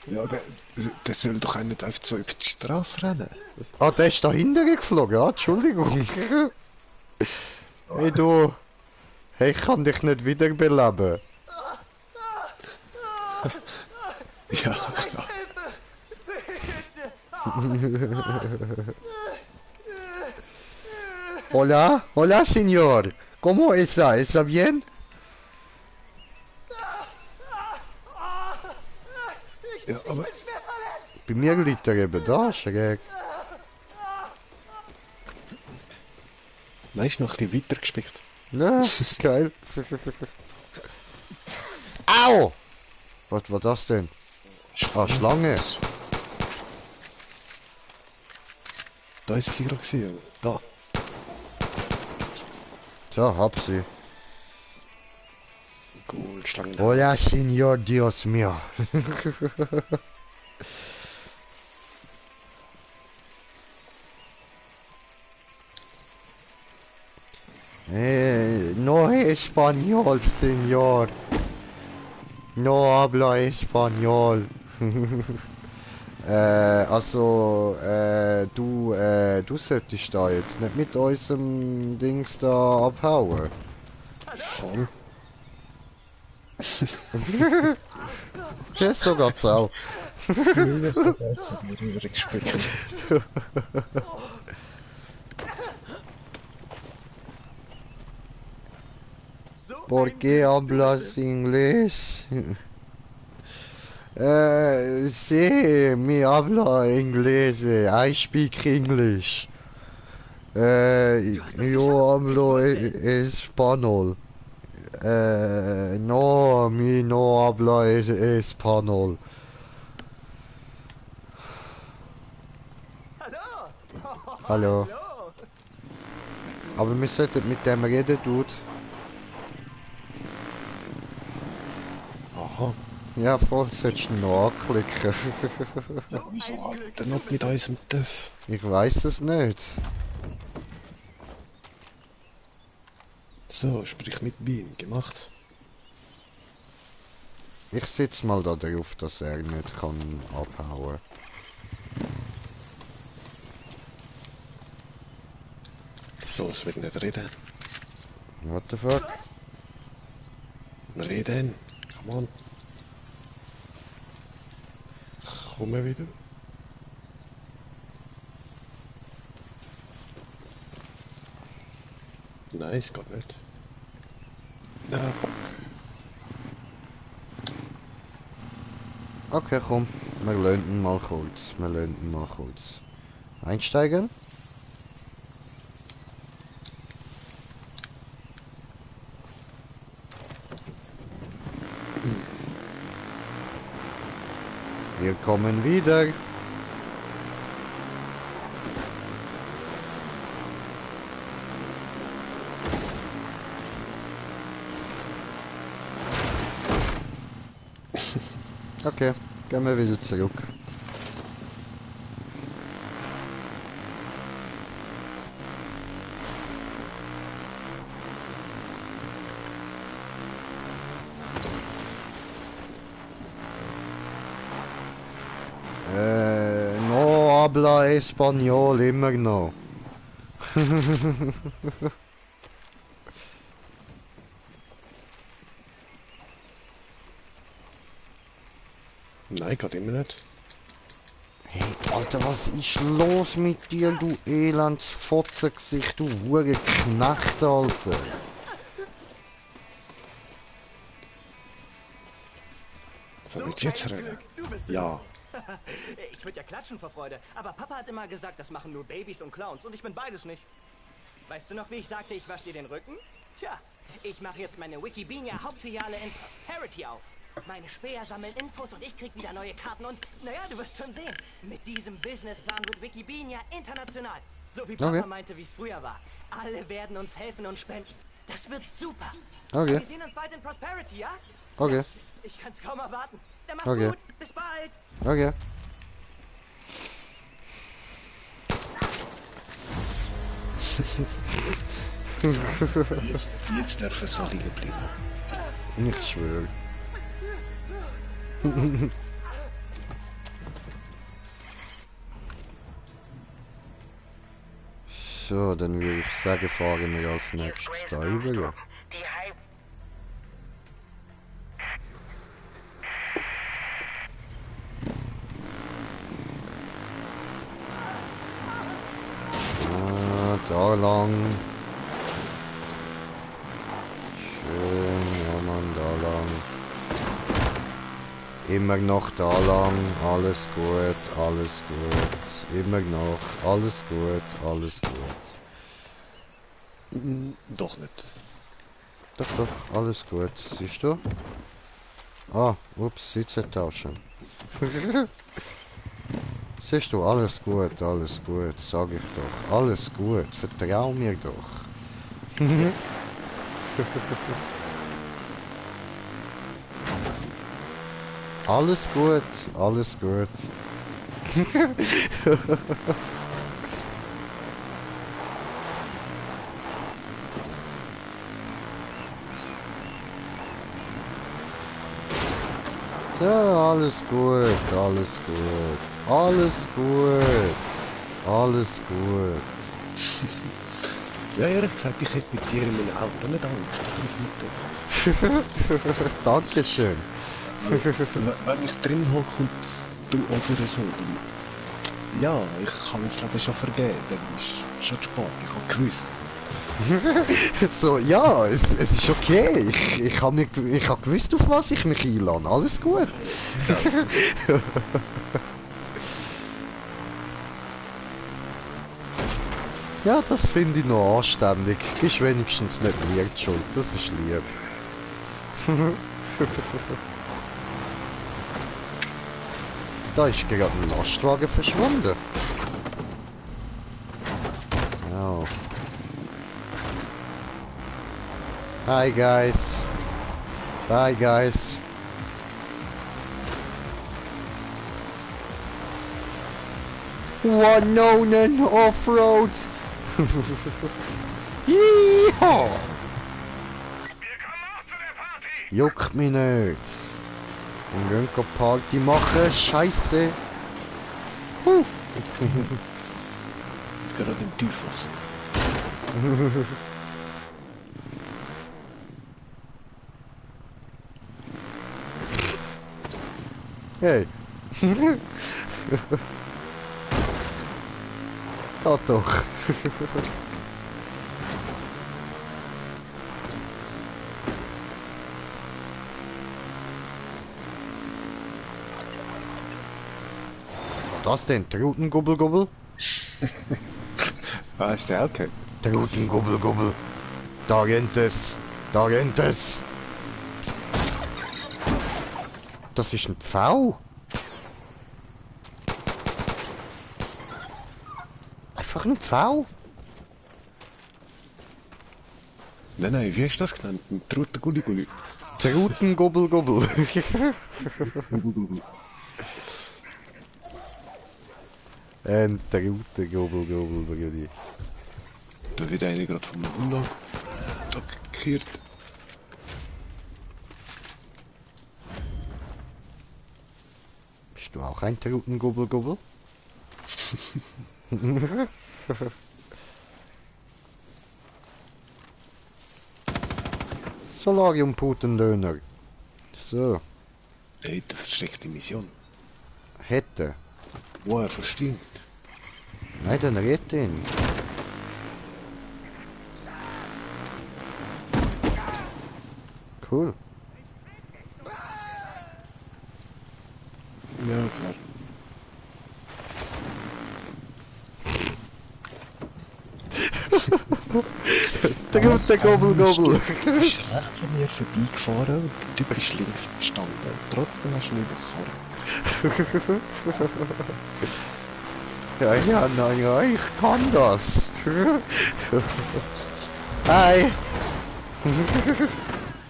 Ja, der soll doch auch nicht einfach so über die Straße rennen. Ah, der ist dahinter geflogen, ah, Entschuldigung. Hey du! Hey, ich kann dich nicht wiederbeleben. Ja, klar. Hola, hola, señor. ¿Cómo está? ¿Está bien? Ja, aber Bei mir liegt er eben da, schräg. nein, ist noch ein bisschen weiter gespickt. Ja, geil. Au! Was war das denn? Ah, Schlange. Da ist sie gerade gewesen. Da. So, hab sie. Gut, Schlangen. Hola, señor, Dios mío. No español, señor. No habla español. Du solltest da jetzt nicht mit unserem Dings da abhauen. Voll. Das ist sogar Zau. Gespickt. ¿Por qué hablas inglés? Sí, me habla inglés. I speak English. Yo hablo español. No, mi no habla español. Hallo. Aber wir sollten mit dem reden, Dude. Aha. Ja, voll, solltest du noch anklicken. Wieso hat er noch mit unserem TÜV? Ich weiß es nicht. So, sprich mit Bean. Gemacht. Ich sitze mal da drauf, dass er nicht kann abhauen. So, es wird nicht reden. What the fuck? Reden. Come on. Komm wieder. Nein, es geht nicht. Na, fuck. Okay, komm. Wir lernen ihn mal kurz. Einsteigen? Wir kommen wieder. Okay, gehen wir wieder zurück. No habla español immer noch. Nein, geht immer nicht. Hey, Alter, was ist los mit dir, du elends Fotzengesicht, du hure Knecht, Alter? Soll ich jetzt reden? Ja. Ich würde ja klatschen vor Freude, aber Papa hat immer gesagt, das machen nur Babys und Clowns und ich bin beides nicht. Weißt du noch, wie ich sagte, ich wasche dir den Rücken? Tja, ich mache jetzt meine Wikibeania Hauptfiliale in Prosperity auf. Meine Späher sammeln Infos und ich krieg wieder neue Karten und, naja, du wirst schon sehen, mit diesem Businessplan wird Wikibeania international. So wie Papa meinte, wie es früher war. Alle werden uns helfen und spenden. Das wird super. Okay. Wir sehen uns bald in Prosperity, ja? Okay. Ich kann's kaum erwarten. Dann mach's Okay. gut. Bis bald. Okay. Jetzt darf es so liegen bleiben. Ich schwöre. So, dann würde ich sagen, fahren wir als nächstes da rüber. Die Hype. Ah, da lang. Schön, ja Mann, da lang. Immer noch da lang, alles gut, alles gut. Immer noch, alles gut, alles gut. Doch nicht. Doch, doch, alles gut. Siehst du? Ah, ups, Sitzetasche. Siehst du, alles gut, sag ich doch. Alles gut, vertrau mir doch. Alles gut, alles gut. Ja, alles gut, alles gut, alles gut, alles gut. Ja, ehrlich gesagt, ich hätte mit dir in meinem Auto nicht Angst. Dankeschön. Wenn ich drin hocke und du oder so, dann, ja, ich kann mein Leben schon vergeben, dann ist schon spät, ich habe gewusst. So, ja, es ist okay. Ich hab gewusst, auf was ich mich einlade. Alles gut. Ja, das finde ich noch anständig. Ist wenigstens nicht mir die Schuld, das ist lieb. Da ist gerade ein Lastwagen verschwunden. Ja. Hi guys. Bye guys. One known off-road. Yeehaw! Juckt mich nicht. Und gehen Party machen, Scheiße. Gerade im Tiefwasser. Hey. Ah doch. Was denn? Trutengubbelgubbel? Ah, ist der okay? Trutengubbelgubbel. Da rennt es. Da rennt es. Das ist ein Pfau. Einfach ein Pfau. Nein, wie hast du das genannt? Ein Truten-Gulli-Gulli. Trutengubbelgubbel. Ein Trutengubbelgubbel, Brudi. Da wird einer gerade vom Umlag attackiert. Bist du auch ein Trutengubbelgubbel? Solarium-Putendöner. So. Hey, das versteckte Mission. Hätte. Wo er verstimmt. Nein, dann red ihn. Cool. Ja, klar. Der Gubbel-Gubbel. Du bist rechts an mir vorbeigefahren und der Typ ist links gestanden. Trotzdem hast du ihn überkarrt. Ja, nein, ja, ich kann das. Hi.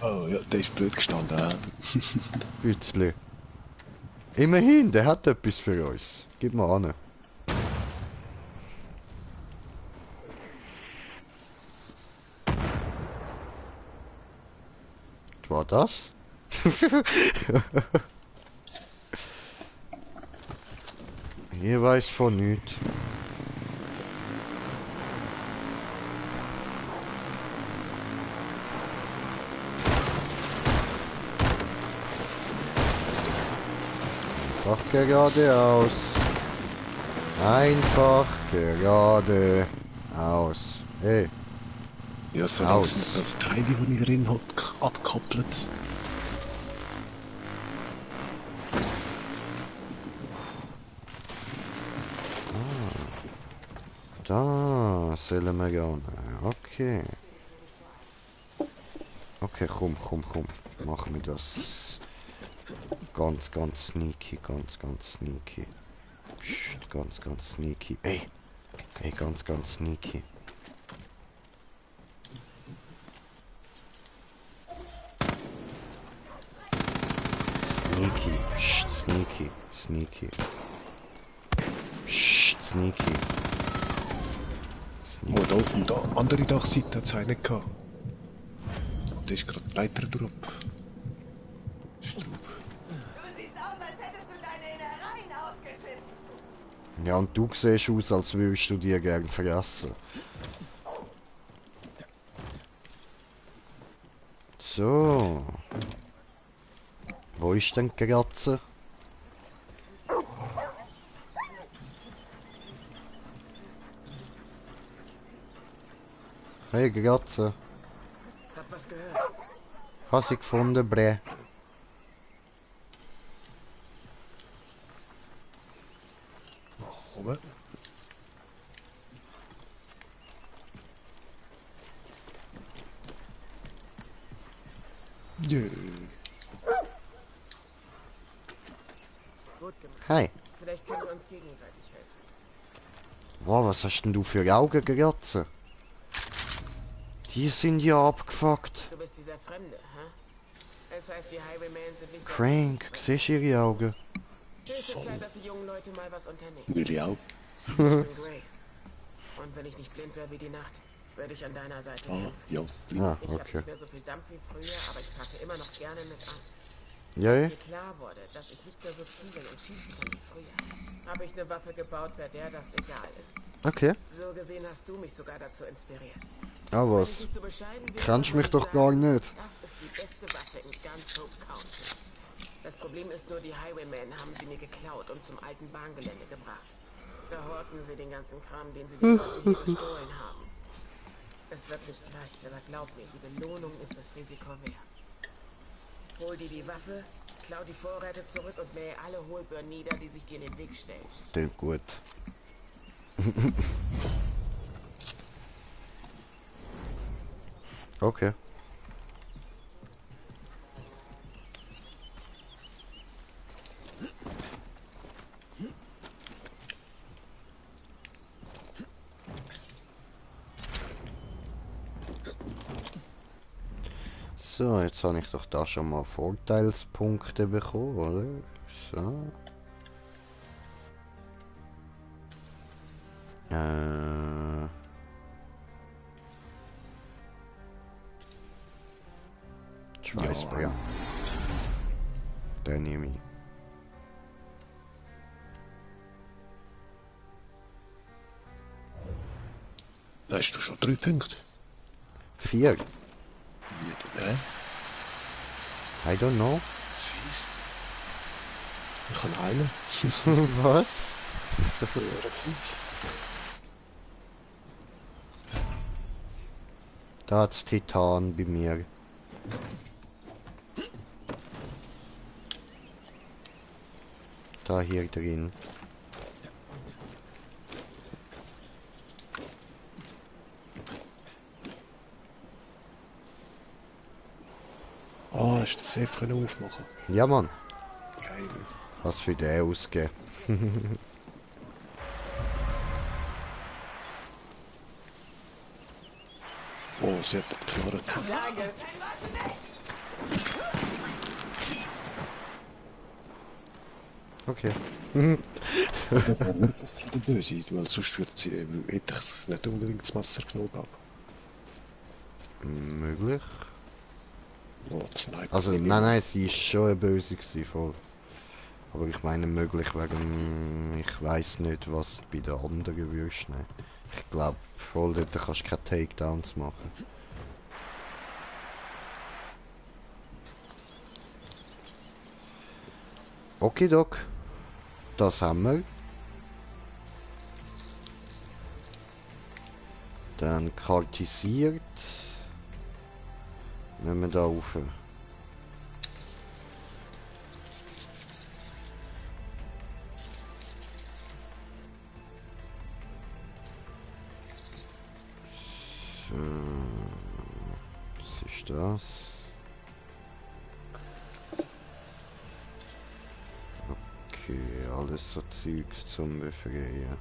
Oh ja, der ist blöd gestanden. Bützli. Immerhin, der hat etwas für uns. Gib mal an. Was war das? Hier weiß von nichts. geradeaus. Einfach geradeaus. Hey. Ja, so langsam das Teil, das ich drin habe, abgekoppelt. Da sollen wir gehen. Okay. Okay, komm. Machen wir das. Ganz sneaky, ganz sneaky. Psst, ganz sneaky. Ey, ganz sneaky. Sneaky, psst, sneaky. Psst, sneaky. Oh, da auf der anderen Dachseite hat es einen gehabt. Da ist gerade die Leiter drauf. Ja, und du siehst aus, als würdest du dir gern fressen. So. Wo ist denn die Gratze? Hey, Gratze. Hab was gehört. Hast du gefunden, Bre? Komm. Jö. Gut gemacht. Hey. Vielleicht können wir uns gegenseitig helfen. Wow, was hast denn du für Augen, Gratze? Die sind ja abgefuckt. Du bist dieser Fremde, hä? Es heißt, die Highwaymen sind nicht so... Crank, siehst du ihre Augen? Höchste Zeit, dass die jungen Leute mal was unternehmen. Will ich auch. Ich bin Grace. Und wenn ich nicht blind wäre wie die Nacht, würde ich an deiner Seite Ah, kämpfen. ja. Ah, Ich habe okay. nicht mehr so viel Dampf wie früher, aber ich packe immer noch gerne mit an. Ja, Als mir klar wurde, dass ich nicht mehr so zielen und schießen kann wie früher, habe ich eine Waffe gebaut, bei der das egal ist. okay. So gesehen hast du mich sogar dazu inspiriert. Ah, Wenn was? ich nicht so bescheiden wäre, Kennst würde mich ich doch gar sagen, nicht. Das ist die beste Waffe in ganz Hope County. Das Problem ist nur, die Highwaymen haben sie mir geklaut und zum alten Bahngelände gebracht. Da horten sie den ganzen Kram, den sie den Leuten hier gestohlen haben. Es wird nicht leicht, aber glaub mir, die Belohnung ist das Risiko wert. Hol dir die Waffe, klau die Vorräte zurück und mähe alle Hohlbirnen nieder, die sich dir in den Weg stellen. Klingt gut. Okay. So, jetzt habe ich doch da schon mal Vorteilspunkte bekommen, oder? So. Schweißbär. Ja. Den nehme ich. Da hast du schon 3 Punkte. 4. Wie du, I don't know. Fies. Ich habe einen. Was? Ja, fies. Da hat's Titan bei mir. Da hier drin. Ah, hast du den Safe können aufmachen? Ja, Mann. Geil. Was für den ausgeben. Oh, sie hat das klare Zeit. Okay. Das war wirklich der Böse, weil sonst hätte ich es nicht unbedingt das Messer genommen. Aber. Möglich. Oh, das Sniper. Also, nein, sie ist schon eine Böse gewesen, voll. Aber ich meine möglich wegen... Ich weiß nicht, was bei den anderen würdest nehmen. Ich glaube, voll dort kannst du keine Takedowns machen. Okay, Doc. das haben wir. Dann kartisiert. Wenn wir da rauf. So. Was ist das? Okay, alles so Zeugs zum Befreien.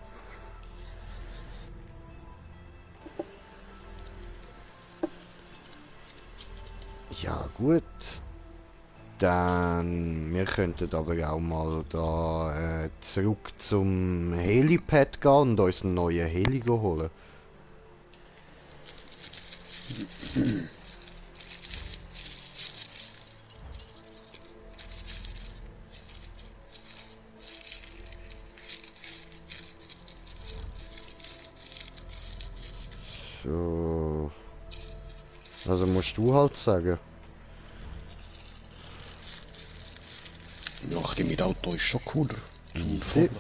Ja gut, dann wir könnten aber auch mal da zurück zum Helipad gehen und uns einen neuen Heli holen. So. Also musst du halt sagen. Ja, ein mit Auto ist schon cooler. Easy.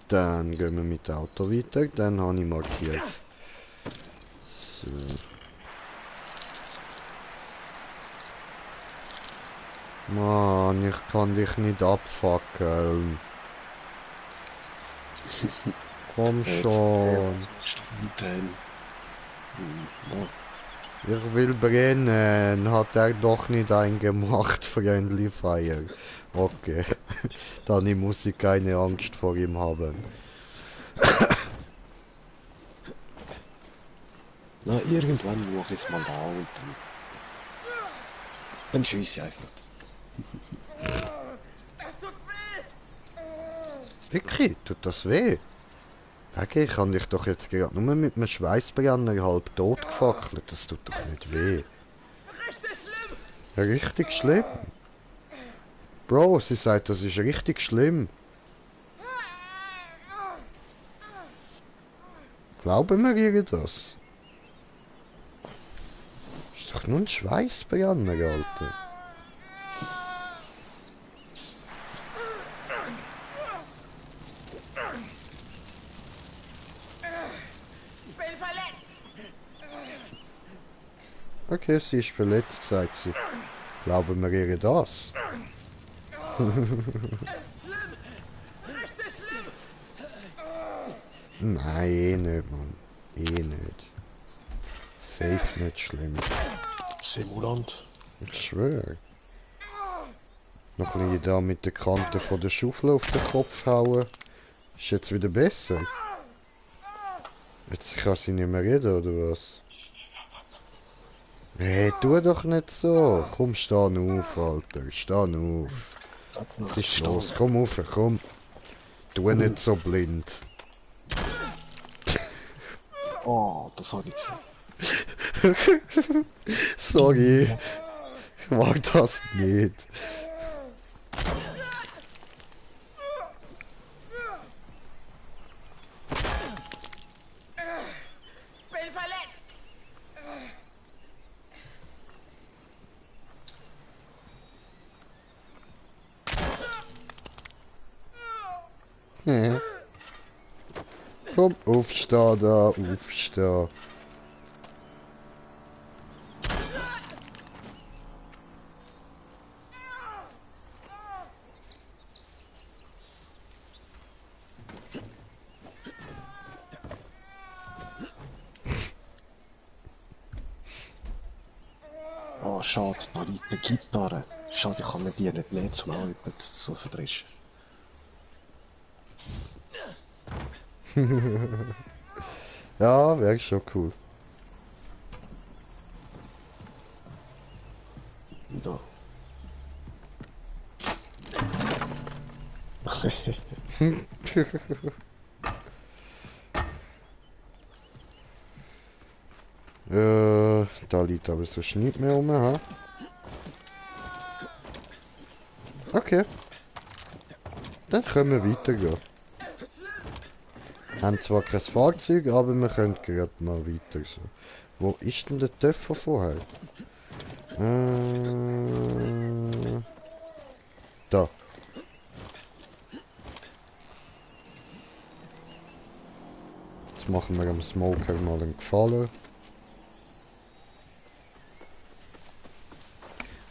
Dann gehen wir mit dem Auto weiter, dann habe ich markiert. So. Mann, ich kann dich nicht abfucken. Komm schon. Was machst du mit dem? Ich will brennen, hat er doch nicht eingemacht, Friendly Fire. Okay, dann muss ich keine Angst vor ihm haben. Na, irgendwann mache ich es mal da und dann schieße ich einfach. Wirklich? Tut das weh? Okay, ich habe dich doch jetzt gerade nur mit einem Schweißbrenner halb tot gefackelt. Das tut doch nicht weh. Richtig schlimm? Bro, sie sagt, das ist richtig schlimm. Glauben wir ihr das? Ist doch nur ein Schweißbrenner, Alter. Okay, sie ist verletzt, sagt sie. Glauben wir ihr das? Nein, eh nicht, Mann. Eh nicht. Safe nicht schlimm. Simulant. Ich schwöre. Noch ein bisschen da mit der Kante von der Schaufel auf den Kopf hauen. Ist jetzt wieder besser? Jetzt kann sie nicht mehr reden, oder was? Hey, tu doch nicht so. Komm, steh auf, Alter. Steh auf. Was ist los? Komm auf, komm. Tu nicht so blind. Oh, das habe ich gesehen. Sorry. Ich mag das nicht. Bin verletzt! Komm, aufsteh da, aufsteh. Oh, schade, da liegt eine Gitarre. Schade, ich kann mir die nicht nehmen, zum Anüben zu verdreschen. Ja, wäre schon cool. Da. Da liegt aber so Schnitt mehr rum, ha? Okay. Dann können wir weitergehen. Haben zwar kein Fahrzeug, aber wir können gerade mal weiter so. Wo ist denn der Töpfer vorher? Da. Jetzt machen wir dem Smoker mal einen Gefallen.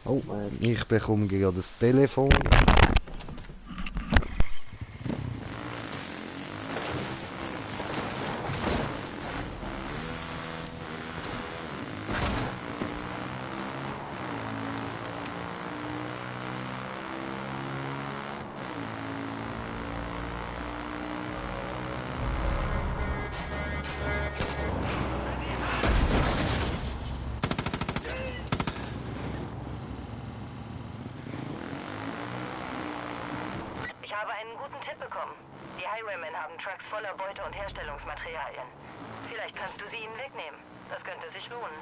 Oh, ich bekomme gerade das Telefon. Ich habe einen guten Tipp bekommen. Die Highwaymen haben Trucks voller Beute und Herstellungsmaterialien. Vielleicht kannst du sie ihnen wegnehmen. Das könnte sich lohnen.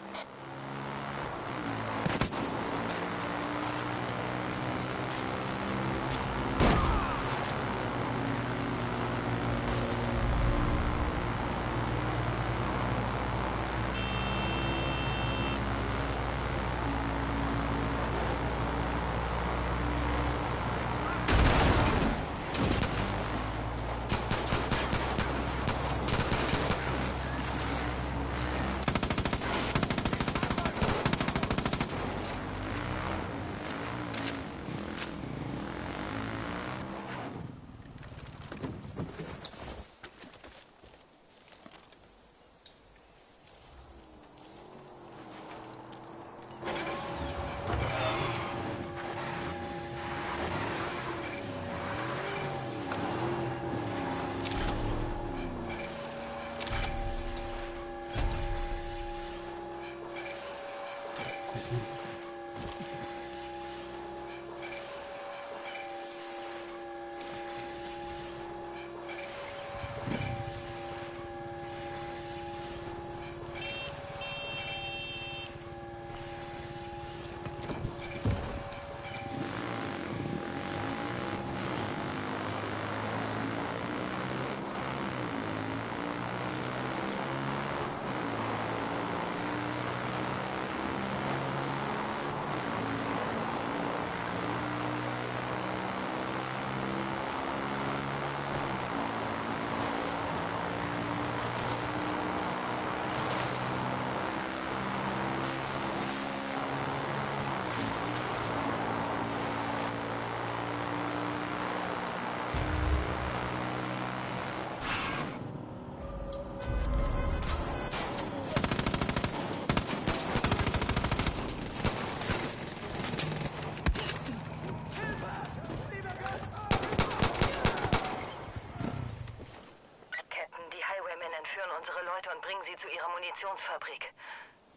zu ihrer Munitionsfabrik.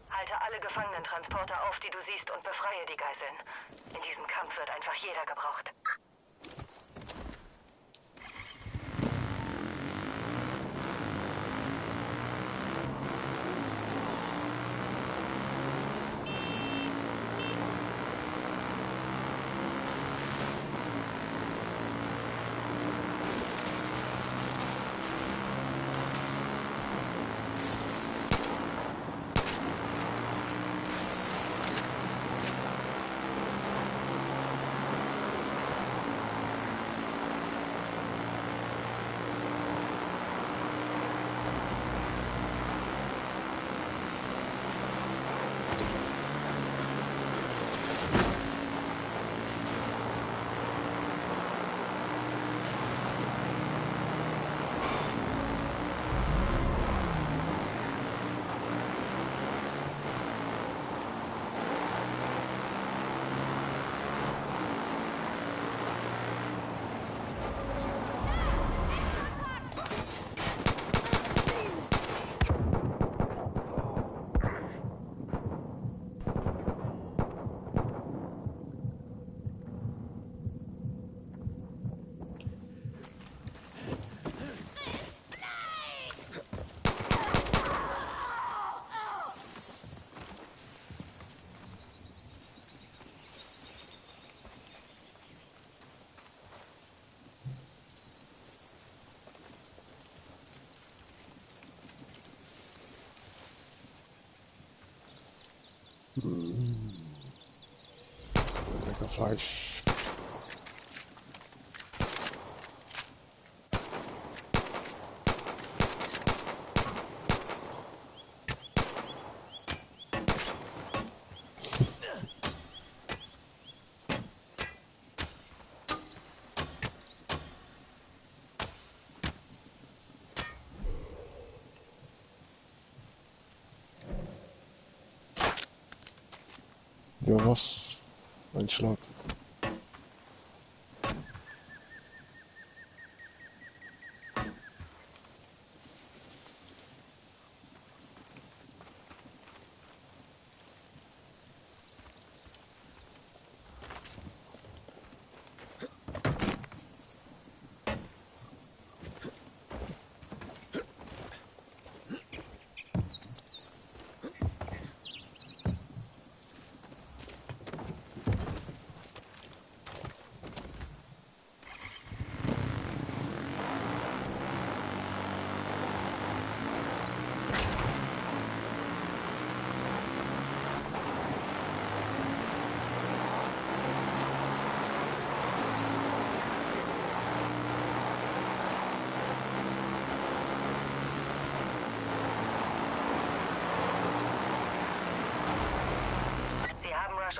Halte alle Gefangenentransporter auf, die du siehst, und befreie die Geiseln. In diesem Kampf wird einfach jeder gebraucht. Lecker Fleisch. Ja, was? Ein Schlag.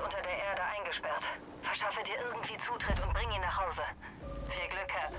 Unter der Erde eingesperrt. Verschaffe dir irgendwie Zutritt und bring ihn nach Hause. Viel Glück, Cap.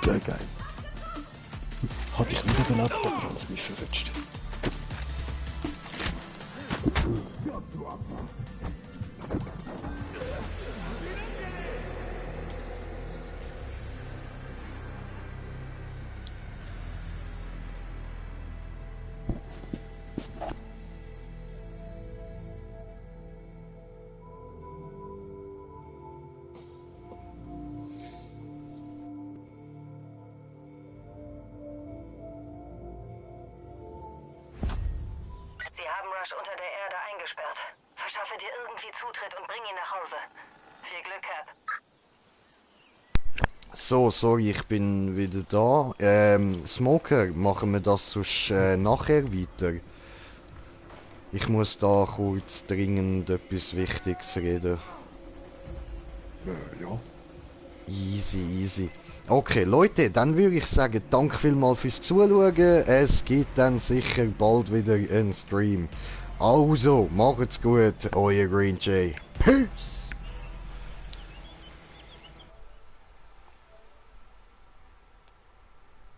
Ja, geil. Hatte ich wieder belebt, aber haben sie mich verwünscht. Unter der Erde eingesperrt. Verschaffe dir irgendwie Zutritt und bring ihn nach Hause. Viel Glück, Cap. So, sorry, ich bin wieder da. Smoker, machen wir das sonst nachher weiter? Ich muss da kurz dringend etwas Wichtiges reden. Ja. Easy, easy. Okay, Leute, dann würde ich sagen, danke vielmals fürs Zuschauen. Es gibt dann sicher bald wieder einen Stream. Also, macht's gut, euer Green Jay. Peace!